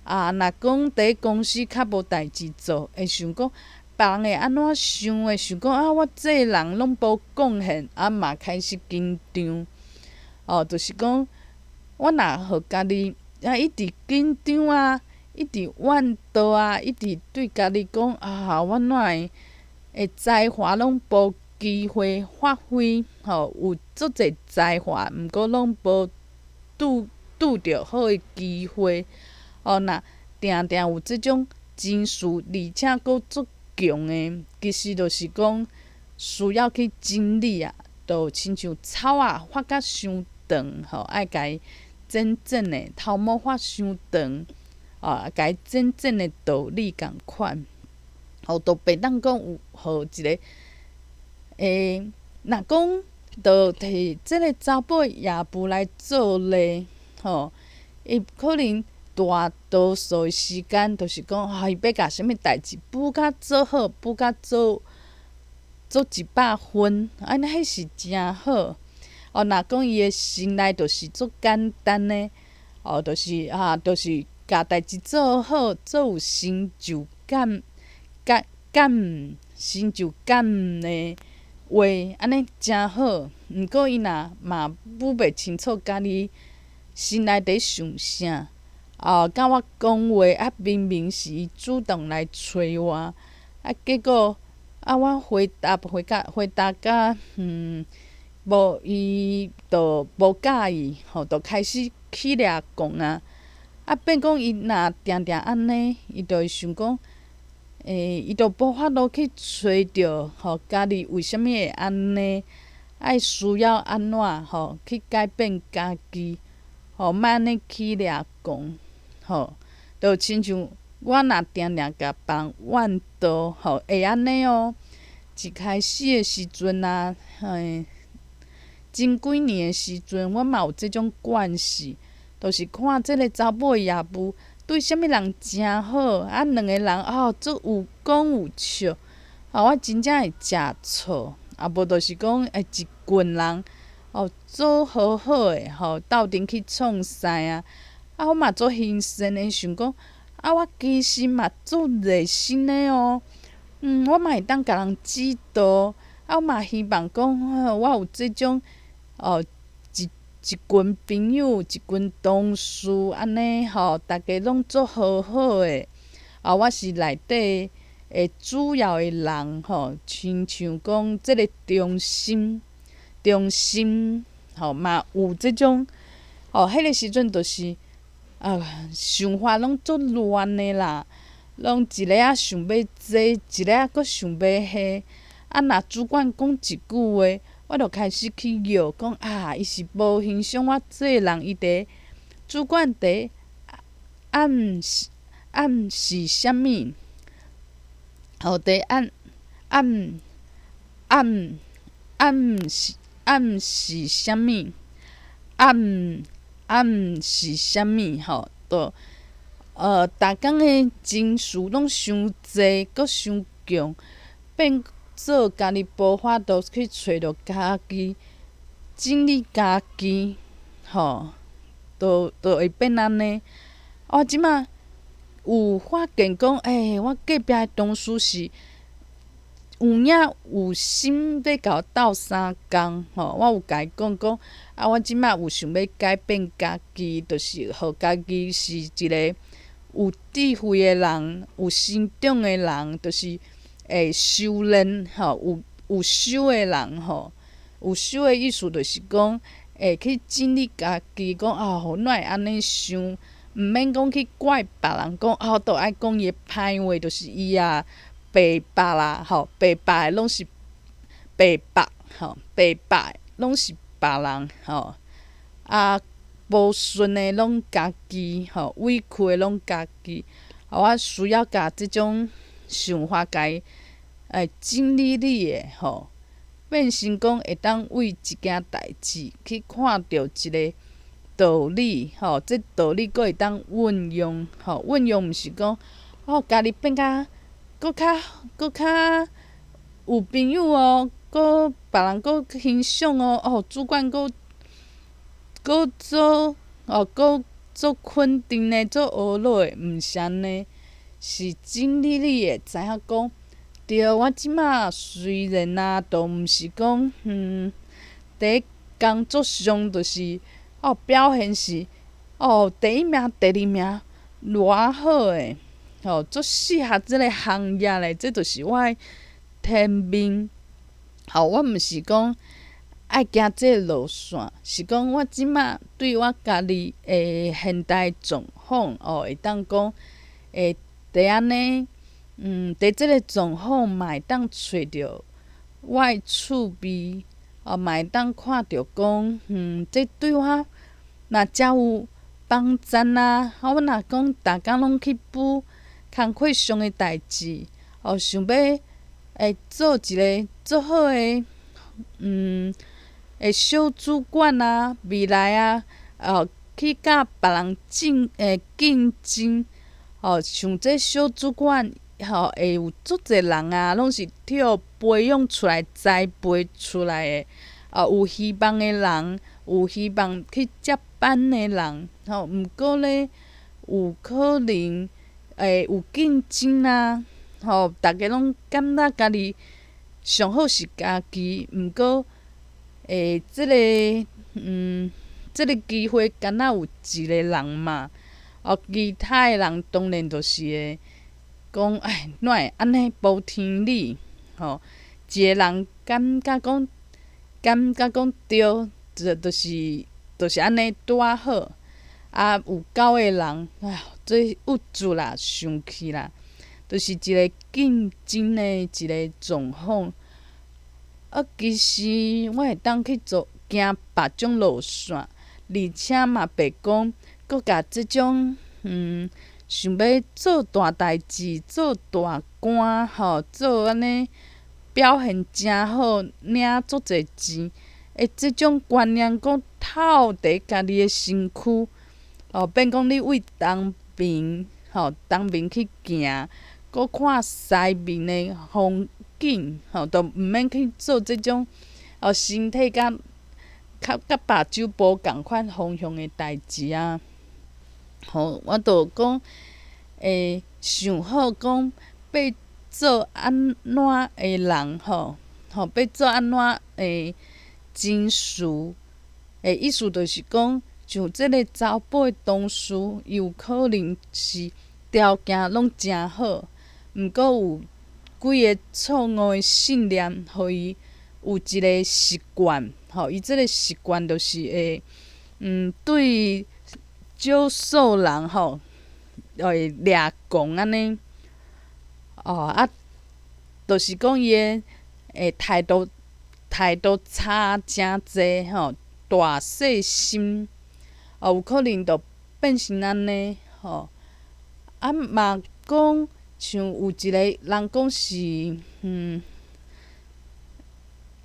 S1: 啊，若講佇公司較無代誌做，會想講別人會按怎想？會想講啊，我這个人攏無貢獻，啊嘛開始緊張。哦，就是講我若予家己啊一直緊張啊，一直怨道啊，一直對家己講啊，我哪會會才華攏無機會發揮？吼，有足濟才華，毋過攏無拄拄著好的機會。哦，若定定有這種情緒，而且閣足強的，其實就是講需要去整理啊，就親像草仔髮甲傷長，吼，愛共伊剪剪的，頭毛髮傷長，啊，共伊剪剪的道理仝款。吼，就袂當講有予一个，欸，若講就提這个查某業務來做例，吼，伊可能大多數的時間，就是講，啊，伊欲共啥物代誌補甲做好，補甲做做100分，按呢彼是誠好。哦，若講伊的心內就是足簡單的，哦，就是啊，就是共代誌做好，做有成就感、感感成就感的話，按呢誠好。毋過伊若嘛補袂清楚家己心內佇想啥。哦，佮我講話啊，明明是伊主動來揣我，啊，結果啊，我回答回甲回答甲無伊就無佮意，吼，就開始起掠狂啊！啊，變講伊若定定按呢，伊就會想講，伊就無法度去揣著吼，家己為啥物會按呢？愛需要按怎吼去改變家己，吼，莫按呢起掠狂，吼，就親像我若定定共別人怨道，吼，會按呢哦。一開始的時陣啊，嘿，前幾年的時陣，我嘛有這種慣勢，就是看這个查某的業務對啥物人誠好，啊，兩个人哦，足有講有笑，啊，我真正會食醋，啊，無就是講欸一群人哦，做好好的吼，鬥陣去創啥啊，啊，我嘛足興奮的想講，啊，我其實嘛足熱心的哦，我嘛會當共人指導，啊，我嘛希望講，我有這種哦，一一群朋友，一群同事按呢吼，逐家攏足好好的，啊，我是內底的主要的人吼，親像講這个中心，中心吼嘛有這種，吼，彼个時陣就是啊，想法攏足亂的啦，攏一个仔想欲這，一个仔閣想欲彼，啊，若主管講一句話，我就開始去臆講啊，伊是無欣賞我這个人，伊佇主管佇暗示暗示啥物？吼，佇暗暗暗暗示暗示啥物？暗暗示啥物？吼，就逐工的情緒攏傷濟，閣傷強，變做家己無法度去揣著家己，整理家己，吼，就會變按呢。我這馬有發現講，欸，我隔壁的同事是有影有心欲共我鬥相共，吼，我有共伊講講，啊，我這馬有想欲改變家己，就是予家己是一个有智慧的人，有成長的人，就是會修煉，吼，有修的人，吼，有修的意思就是講，會去整理家己，講啊，哪會按呢想？毋免講去怪別人，講啊，都愛講伊的歹話，就是伊啊，白目啦，吼，白目的攏是白目，吼，白目的攏是別人，吼，啊，無順的攏家己，吼，委屈的攏家己，啊，我需要共這種想法共伊來整理你的，吼，變成講會當為一件代誌去看著一个道理，吼，這道理閣會當運用，吼，運用毋是講哦，家己變較閣較閣較有朋友哦，閣別人閣欣賞哦，哦，主管閣閣做哦，閣做肯定的，做學落的，毋是按呢，是整理你會知影講，對，我這馬雖然啊，都毋是講，佇工作上就是哦，表現是哦，第一名、第二名，偌好的，吼，足適合這个行業的，這就是我的天命。吼，我毋是講愛行這个路線，是講我這馬對我家己的現代狀況，哦，會當講會佇按呢，佇這个狀況嘛會當揣著我的趣味，哦，嘛會當看著講，這對我若誠有幫助啊！啊，我若講逐工攏去補工課上的代誌，哦，想欲會做一个足好的，的小主管啊，未來啊，哦，去佮別人競競爭，哦，像這小主管，吼，會有足濟人啊，攏是透培養出來、栽培出來的，哦，有希望的人，有希望去接班的人，吼，毋過咧，有可能會有競爭啊，吼，逐家攏感覺家己上好是家己，毋過，這个，這个機會敢若有一個人嘛，哦，其他的人當然就是會講，哎，哪會按呢無天理，吼，一個人感覺講，感覺講對，就是按呢拄仔好，啊，有九個人，哎喲，這鬱卒啦，生氣啦，就是一个競爭的一個狀況。啊，其實我會當去做行別種路線，而且嘛袂講閣共這種想欲做大代誌、做大官吼，做按呢表現誠好、領足濟錢的這種觀念，閣透佇家己的身軀，哦，變講你為東邊吼，東邊去行，閣看西面的風景，吼，都毋免去做這種哦，身體佮較佮目睭無仝款方向的代誌啊！吼，我就講會想好講欲做按怎的人吼，吼，欲做按怎的情緒的意思，就是講，像這个查埔的同事，伊有可能是條件攏誠好，毋過有幾个錯誤的信念，予伊有一个習慣，吼，伊這个習慣就是會，對少數人吼，會掠狂按呢，哦啊，就是講伊的態度差誠濟吼，大細心，哦，有可能就變成按呢，吼，啊嘛講像有一个人講是，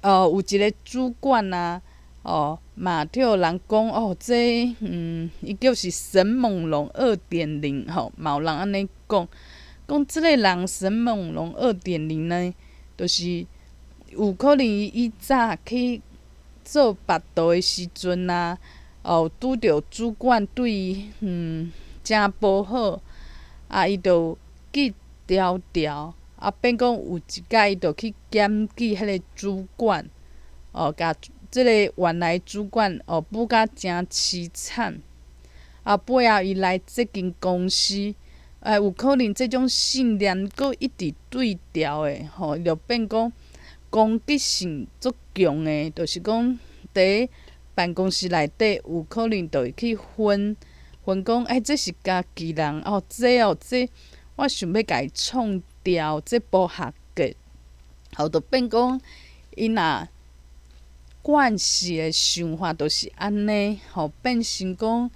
S1: 哦，有一个主管啊，哦，嘛予人講哦，這伊叫是沈猛龍2.0吼，嘛有人按呢講，講這个人沈猛龍二點零呢，就是有可能伊以早去做腹肚的時陣啊，哦，拄著主管對伊誠無好，啊，伊就記條條，啊，變講有一擺伊就去檢舉彼个主管，哦，共這个原來主管哦，舞甲誠淒慘，啊，尾仔伊來這間公司，哎，有可能這種信念閣一直對調的，吼，伊就變講攻擊性足強的，就是講佇辦公室內底有可能就會去分分講，欸，這是家己人哦，這哦這我想欲共伊創掉，這無合格，予就變講伊若慣勢的想法就是按呢，予變成講，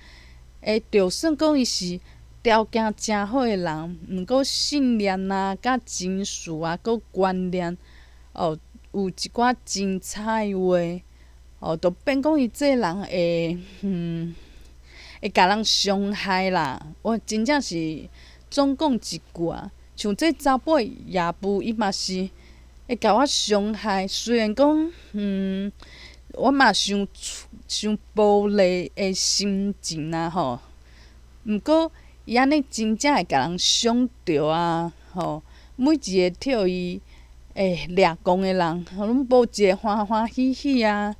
S1: 欸，就算講伊是條件誠好的人，毋過信念啊、佮情緒啊、閣觀念，哦，有一寡真差的話，哦，就變講伊這个人會，會共人傷害啦。我真正是總講一句啊，像這查埔的業務，伊嘛是會共我傷害。雖然講，我嘛傷傷玻璃的心情啊吼，毋過伊按呢真正會共人傷著啊吼。每一个予伊會掠狂的人，攏無一个歡歡喜喜啊。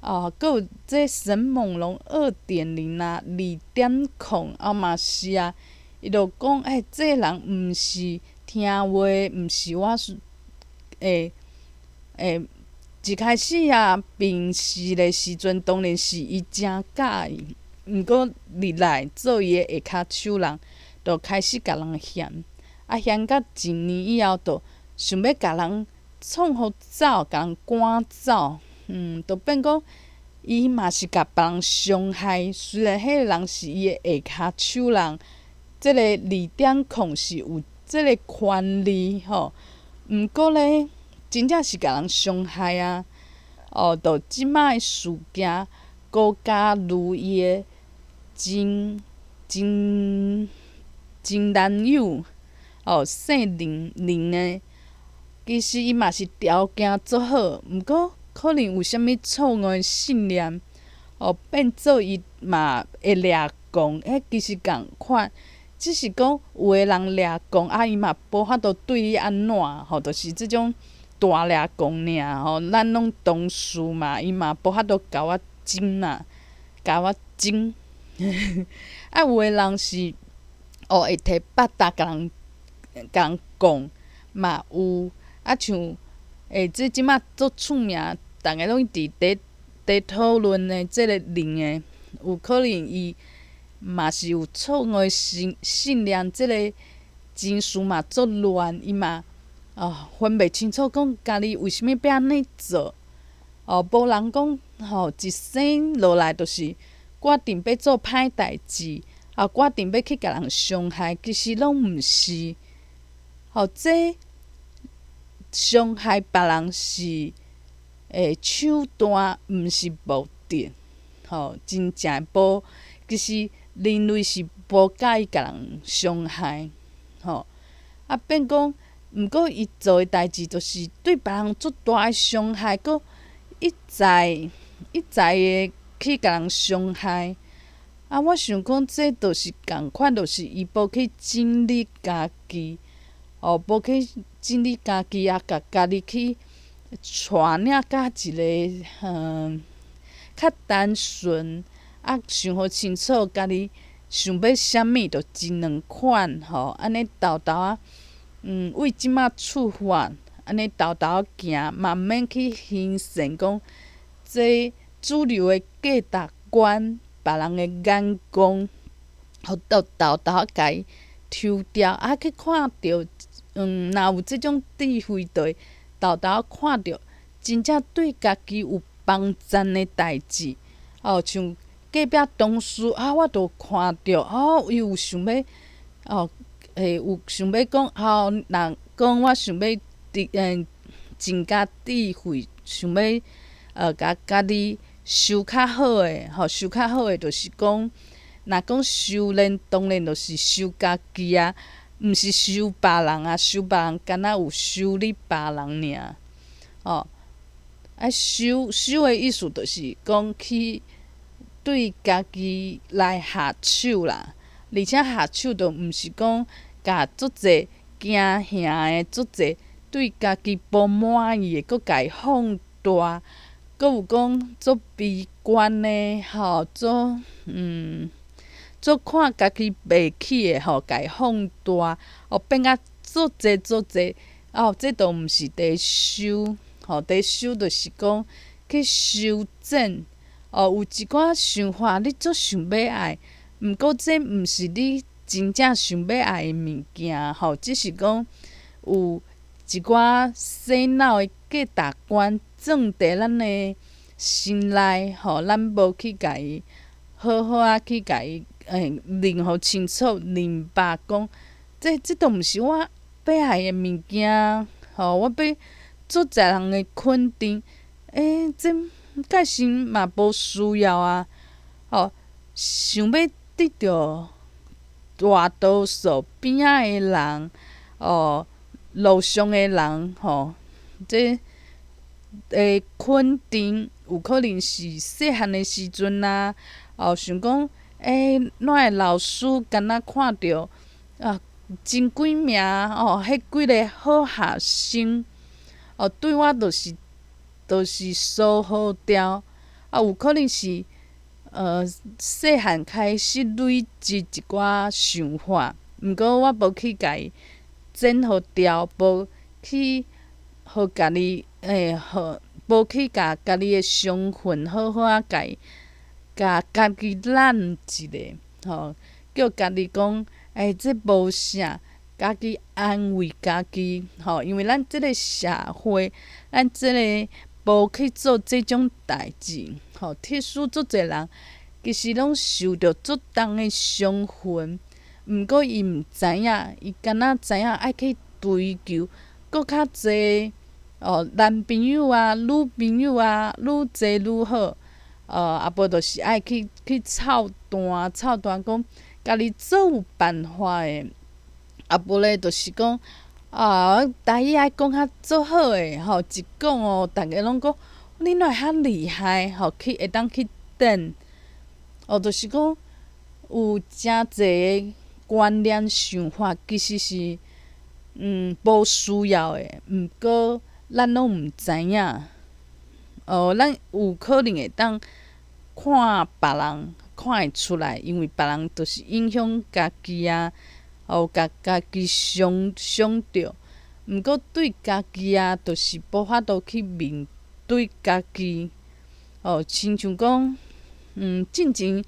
S1: 哦，閣有這沈猛龍2.0啊，2.0啊嘛是啊，伊就講，欸，這个人毋是聽話，毋是我會會一開始啊，面試的時陣當然是伊誠佮意，毋過入來做伊的下跤手人，就開始共人嫌，啊嫌甲一年以後，就想欲共人創予走，共人趕走，就變講伊嘛是共別人傷害。雖然彼个人是伊的下跤手人，這个2.0是有這个權利吼，毋過咧，真正是共人傷害啊！哦，就這擺的事件，高嘉瑜伊的前前前男友，哦，姓林林的，其實伊嘛是條件足好，毋過可能有啥物錯誤的信念，哦，變做伊嘛會掠狂，彼其實仝款，只是講有的人掠狂，啊，伊嘛無法度對你按怎，吼，就是這種大掠狂爾吼，咱攏同事嘛，伊嘛無法度共我爭啊，共我爭。啊，有的人是哦，會提腹罩共人共人講嘛有，啊像欸，這這擺足出名，逐家攏一直佇佇討論的這个林的，有可能伊嘛是有錯誤的信信念，這个情緒嘛足亂，伊嘛哦分袂清楚，講家己為啥物欲按呢做？哦，無人講吼，一生落來就是決定欲做歹代誌，啊，決定欲去共人傷害，其實攏毋是。吼，這傷害別人是手段，毋是目的。吼，真正無，其實人類是無佮意共人傷害，吼。啊，變講，毋過伊做的代誌，就是對別人足大的傷害，閣一再一再的去共人傷害。啊，我想講，這就是仝款，就是伊無去整理家己，哦，無去整理家己啊，共家己去帶領佮一个較單純，啊，想予清楚家己想欲啥物，就這兩款吼，按呢沓沓仔，為這馬出發，按呢沓沓仔行，嘛毋免去欣羨講這主流的價值觀，別人的眼光，予都沓沓仔共伊抽掉，啊，去看著，若有這種智慧，就會沓沓仔看著真正對家己有幫贊的代誌，哦，像隔壁同事啊，我就看著哦，伊有想欲，哦，有想欲講，哦，若講我想欲增加智慧，想欲共家己修較好的，吼，修較好的，就是講，若講修煉，當然就是修家己啊，毋是修別人啊，修別人敢若有修理別人爾，哦。啊，修修的意思就是講去對家己來下手啦，而且下手就毋是講共足濟驚嚇的，足濟對家己無滿意的，閣共伊放大，閣有講足悲觀的，吼，足看家己袂起的，吼，共伊放大，哦，變甲足濟足濟，哦，這都毋是佇修，吼，佇修就是講去修正，哦，有一寡想法你足想欲愛，毋過這毋是你真正想欲愛的物件，吼，只是講有一寡洗腦的價值觀鑽佇咱的心內，吼，咱無去共伊好好仔去共伊認予清楚、明白講，這都毋是我欲愛的物件，吼，我欲足濟人的肯定，這蓋實嘛無需要啊，吼，想欲得著大多數邊仔的人，哦，路上的人，吼，這肯定有可能是細漢的時陣啊，哦，想講，哪會老師敢若看著啊，前幾名哦，彼幾个好學生，哦，對我就是疏忽掉，啊，有可能是細漢開始累積一寡想法，毋過我無去共伊整予掉，無去予家己予無去共家己的傷痕好好仔共伊共家己攬一下，吼，叫家己講，這無啥，家己安慰家己，吼，因為咱這个社會，咱這个無去做這種代誌，吼，特殊足濟人其實攏受著足重的傷痕，毋過伊毋知影，伊敢若知影愛去追求閣較濟哦，男朋友啊、女朋友啊，愈濟愈好，啊無就是愛去湊單，湊單講家己做有辦法的，啊無咧就是講啊，台語愛講較足好的吼，一講哦，逐家攏講你哪會遐厲害吼，去會當去頂，哦，就是講有誠濟的觀念想法，其實是無需要的，毋過咱攏毋知影，哦，咱有可能會當看別人看會出來，因為別人就是影響家己啊，哦，共家己傷傷著，毋過對家己啊，就是無法度去面對家己，哦，親像講，進前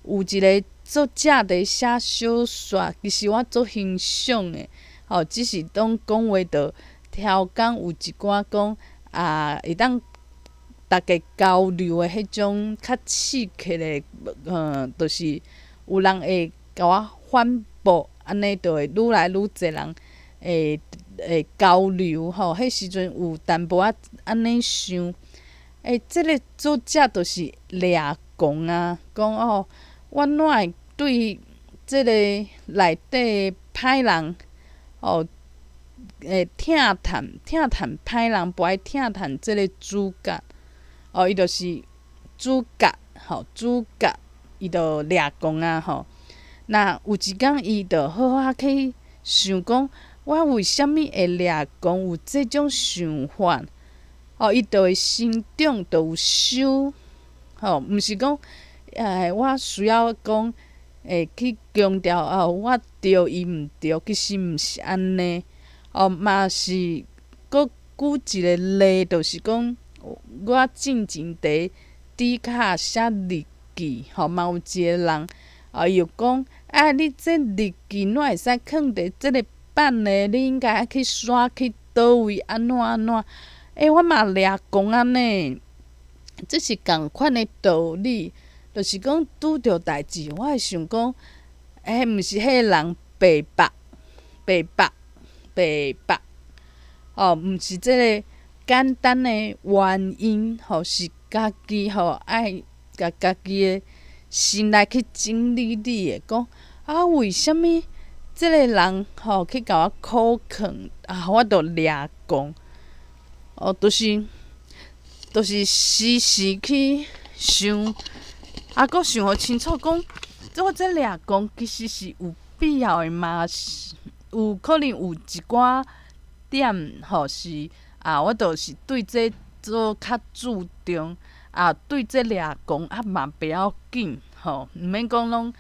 S1: 有一个作者佇寫小說，其實我足欣賞的，吼，只是當講話就超工有一寡講啊，會當逐家交流的彼種較刺激的，就是有人會共我反駁，按呢就會愈來愈濟人會交流吼。彼時陣有淡薄仔按呢想，欸，這个作者就是掠狂啊，講哦，我哪會對這个內底歹人，哦，會疼嘆疼嘆歹人，無愛疼嘆這个主角，哦，伊就是主角，吼，主角，伊就掠狂啊，吼。那有一工，伊就好好去想講，我為啥物會掠狂，有這種想法，哦，伊就會心中就有修，吼，毋是講，我需要講，會去強調哦，我對伊毋對，其實毋是按呢，哦，嘛是閣舉一個例，就是講，我進前佇 Dcard 寫日記，吼，嘛有一個人，哦，伊就講，啊，你這日記哪會使囥佇這个版呢？你應該愛去刷去佗位，按怎按怎？欸，我嘛掠狂按呢，這是仝款的道理，就是講拄著代誌，我會想講，欸，毋是彼个人白目，白目，白目，哦，毋是這个簡單的原因，吼，是家己吼愛共家己的心內去整理你的，講啊，為啥物這个人吼去共我苦勸，啊，我就掠狂，哦，就是時時去想，啊，閣想予清楚，講這我這掠狂其實是有必要的嗎？有可能有一寡點吼是啊，我就是對這做較注重，啊，對這掠狂啊嘛袂要緊吼，毋免講攏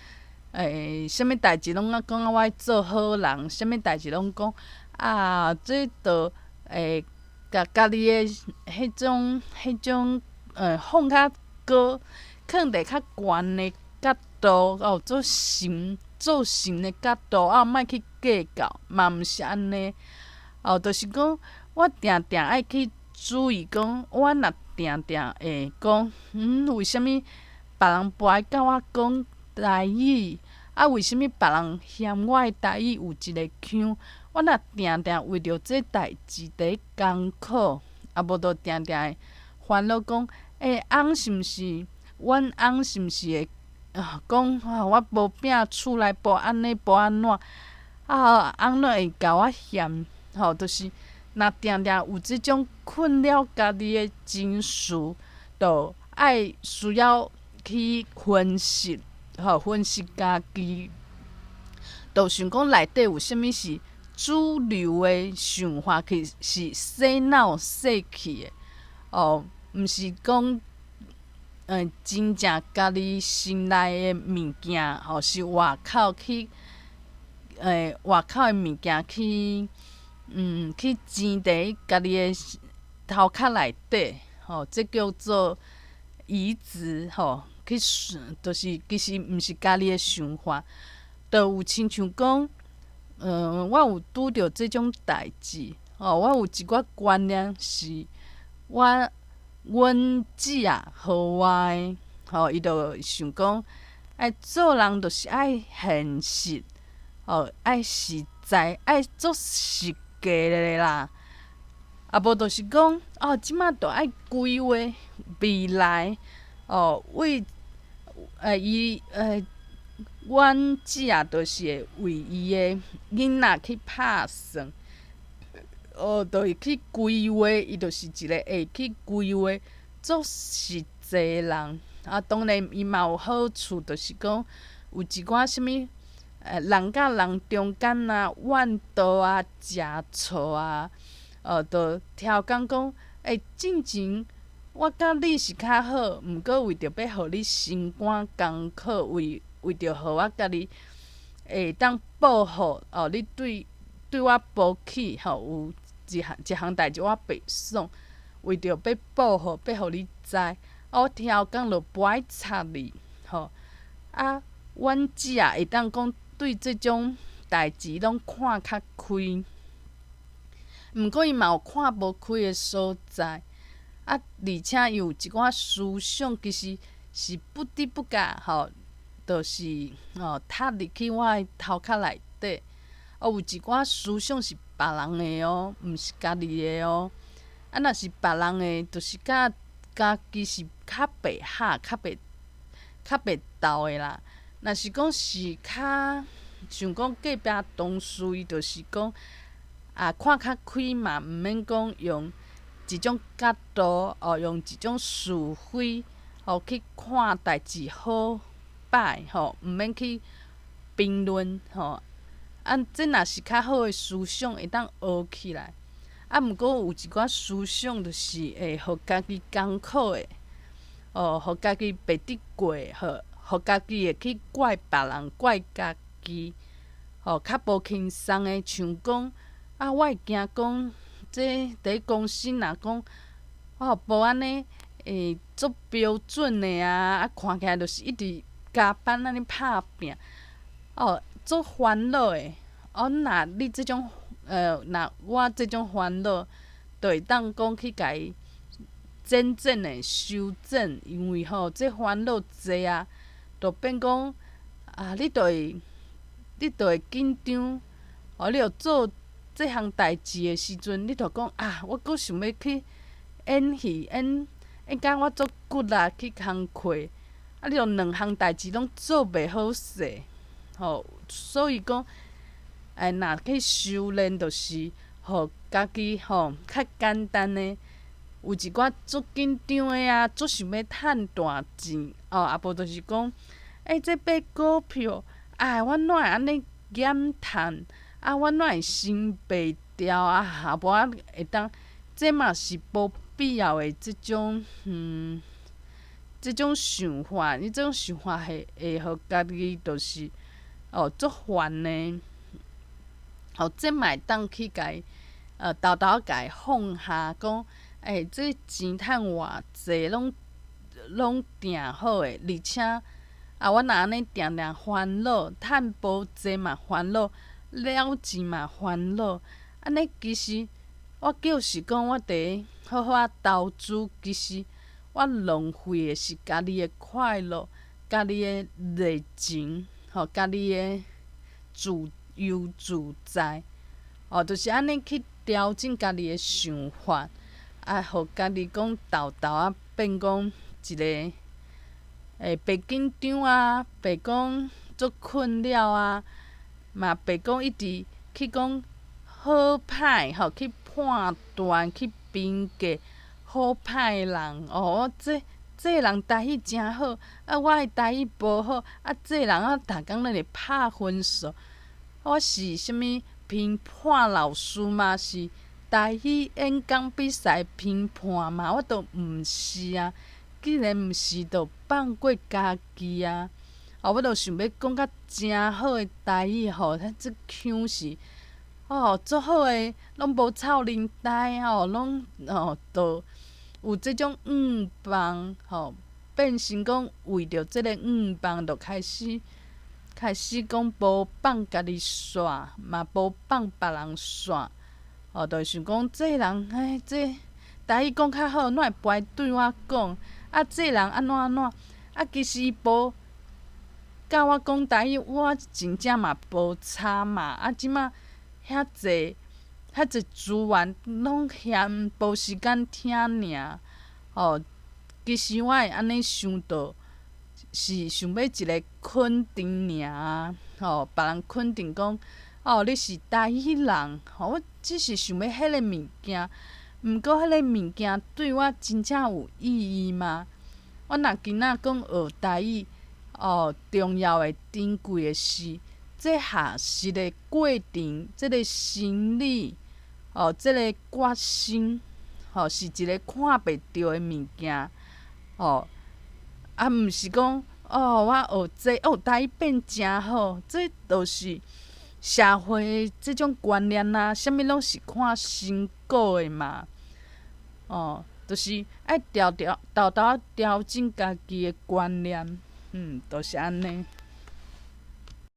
S1: 啥物代誌攏愛講我愛做好人，啥物代誌攏講啊，這就會共家己的彼種放較高，囥佇較懸的角度哦，做神做神的角度啊，莫去計較，嘛毋是按呢。哦，就是講我定定愛去注意講，我若定定會講，為啥物別人無愛佮我講台語？啊，為啥物別人嫌我的台語有一个腔？我若定定為著這代誌佇艱苦，啊無就定定會煩惱講，欸，翁是毋是？阮翁是毋是會講我無摒厝內無按呢無按怎？啊，翁哪會共我嫌？吼，就是若定定有這種困擾家己的情緒，就愛需要去分析，吼，分析家己，就想講內底有啥物是主流的想法，去是洗腦洗去的，哦，毋是講，真正家己心內的物件，吼，是外口去，外口的物件去，去纏佇家己的頭殼內底，吼，這叫做移植，吼，去就是其實毋是家己的想法，就有親像講，我有拄著這種代誌，吼，我有一寡觀念是我阮姊仔予我的，吼，伊就想講，愛做人就是愛現實，吼，愛實在，愛做實際的啦。啊，無就是講，哦，這馬就愛規劃未來，哦，為，伊，阮姊仔就是會為伊的囡仔去拍算，哦，就會去規劃，伊就是一個會去規劃做實際的人。啊，當然伊嘛有好處，就是講有一寡啥物，人佮人中間啊，怨道啊，食錯啊，就超工講，欸，進前我佮你是較好，毋過為著欲予你心肝艱苦，為著予我家己會當報復，哦，你對我無起，吼，有一項一項代誌我袂爽，為著欲報復，欲予你知，啊，我超工就無愛插你，吼，啊，阮姊啊，會當講對這種代誌攏看較開，毋過伊嘛有看無開的所在。啊，而且伊有一寡思想，其實是不知不覺吼，就是吼踏入去我的頭殼內底。哦，有一寡思想是別人的哦，毋是家己的哦。啊，若是別人的，就是佮家己是較袂合、較袂鬥的啦。若是講是較像講隔壁同事，伊就是講啊，看較開嘛，毋免講用一種角度哦，用一種是非哦去看代誌好歹吼，毋免去評論吼。啊，這若是較好的思想，會當學起來。啊，毋過有一寡思想，就是會予家己艱苦的，哦，予家己袂得過，予家己會去怪別人、怪家己，吼，較無輕鬆的。像講啊，我會驚講，這佇公司若講，哦，無按呢，會足標準的啊，啊，看起來就是一直加班按呢拍拚，哦，足煩惱的。哦，若你這種，若我這種煩惱，就會當講去共伊真正的修正，因為吼，這煩惱濟啊，就變講啊，你就會緊張，哦，你著做這項代誌的時陣，你就講啊，我閣想欲去演戲，演演甲我足骨力去工課，啊，你著兩項代誌攏做袂好勢，吼，所以講，哎，若去修煉，就是予家己吼較簡單的，有一寡足緊張的啊，足想欲趁大錢，哦，啊無就是講，欸，這買股票，啊，我哪會按呢減趁？啊，我哪會心袂牢啊？啊，無啊會當，這嘛是無必要的這種，這種想法，你這種想法會予家己就是哦足煩的。吼，這嘛會當去共伊，沓沓仔共伊放下，講，欸，這錢趁偌濟，攏定好的，而且，啊，我若按呢定定煩惱，趁無濟嘛煩惱，了錢嘛煩惱，按呢其實我就是講我佇好好仔投資，其實我浪費的是家己的快樂，家己的熱情，吼，家己的自由自在，哦，就是按呢去調整家己的想法，啊，予家己講沓沓仔變講一個會袂緊張啊，袂講足困擾啊，嘛袂講一直去講好歹吼，去判斷去評價好歹人哦，這這人台語誠好，啊，我的台語無好，啊，這人啊，逐工咧咧拍分數。我是啥物評判老師嗎？是台語演講比賽評判嗎？我都毋是啊！既然毋是，就放過家己啊！哦，我都想欲講甲誠好的台語吼，這腔是哦，足好的，攏無臭奶呆吼，攏哦，都有這種願望吼，變成講為著這个願望，就開始。開始講無放家己煞，嘛無放別人煞，哦，就會想講這人，欸，這台語講較好，哪會袂對我講？啊，這人按怎按怎？啊，其實伊無佮我講台語，我真正嘛無差嘛。啊，這馬遐濟遐濟資源，攏嫌無時間聽爾，哦，其實我會按呢想著。是想欲一个肯定爾啊，吼，別人肯定講，哦，你是台語人，吼，我只是想欲彼个物件，毋過彼个物件對我真正有意義嗎？我若今仔講學台語，哦，重要的珍貴的是，這學習的過程，這个心理，哦，這个決心，吼，是一个看袂著的物件，哦。啊，毋是講哦，我學這哦，台語變誠好，這就是社會這種觀念啊，啥物攏是看成果的嘛。哦，就是愛調調沓沓仔調整家己的觀念，就是按呢。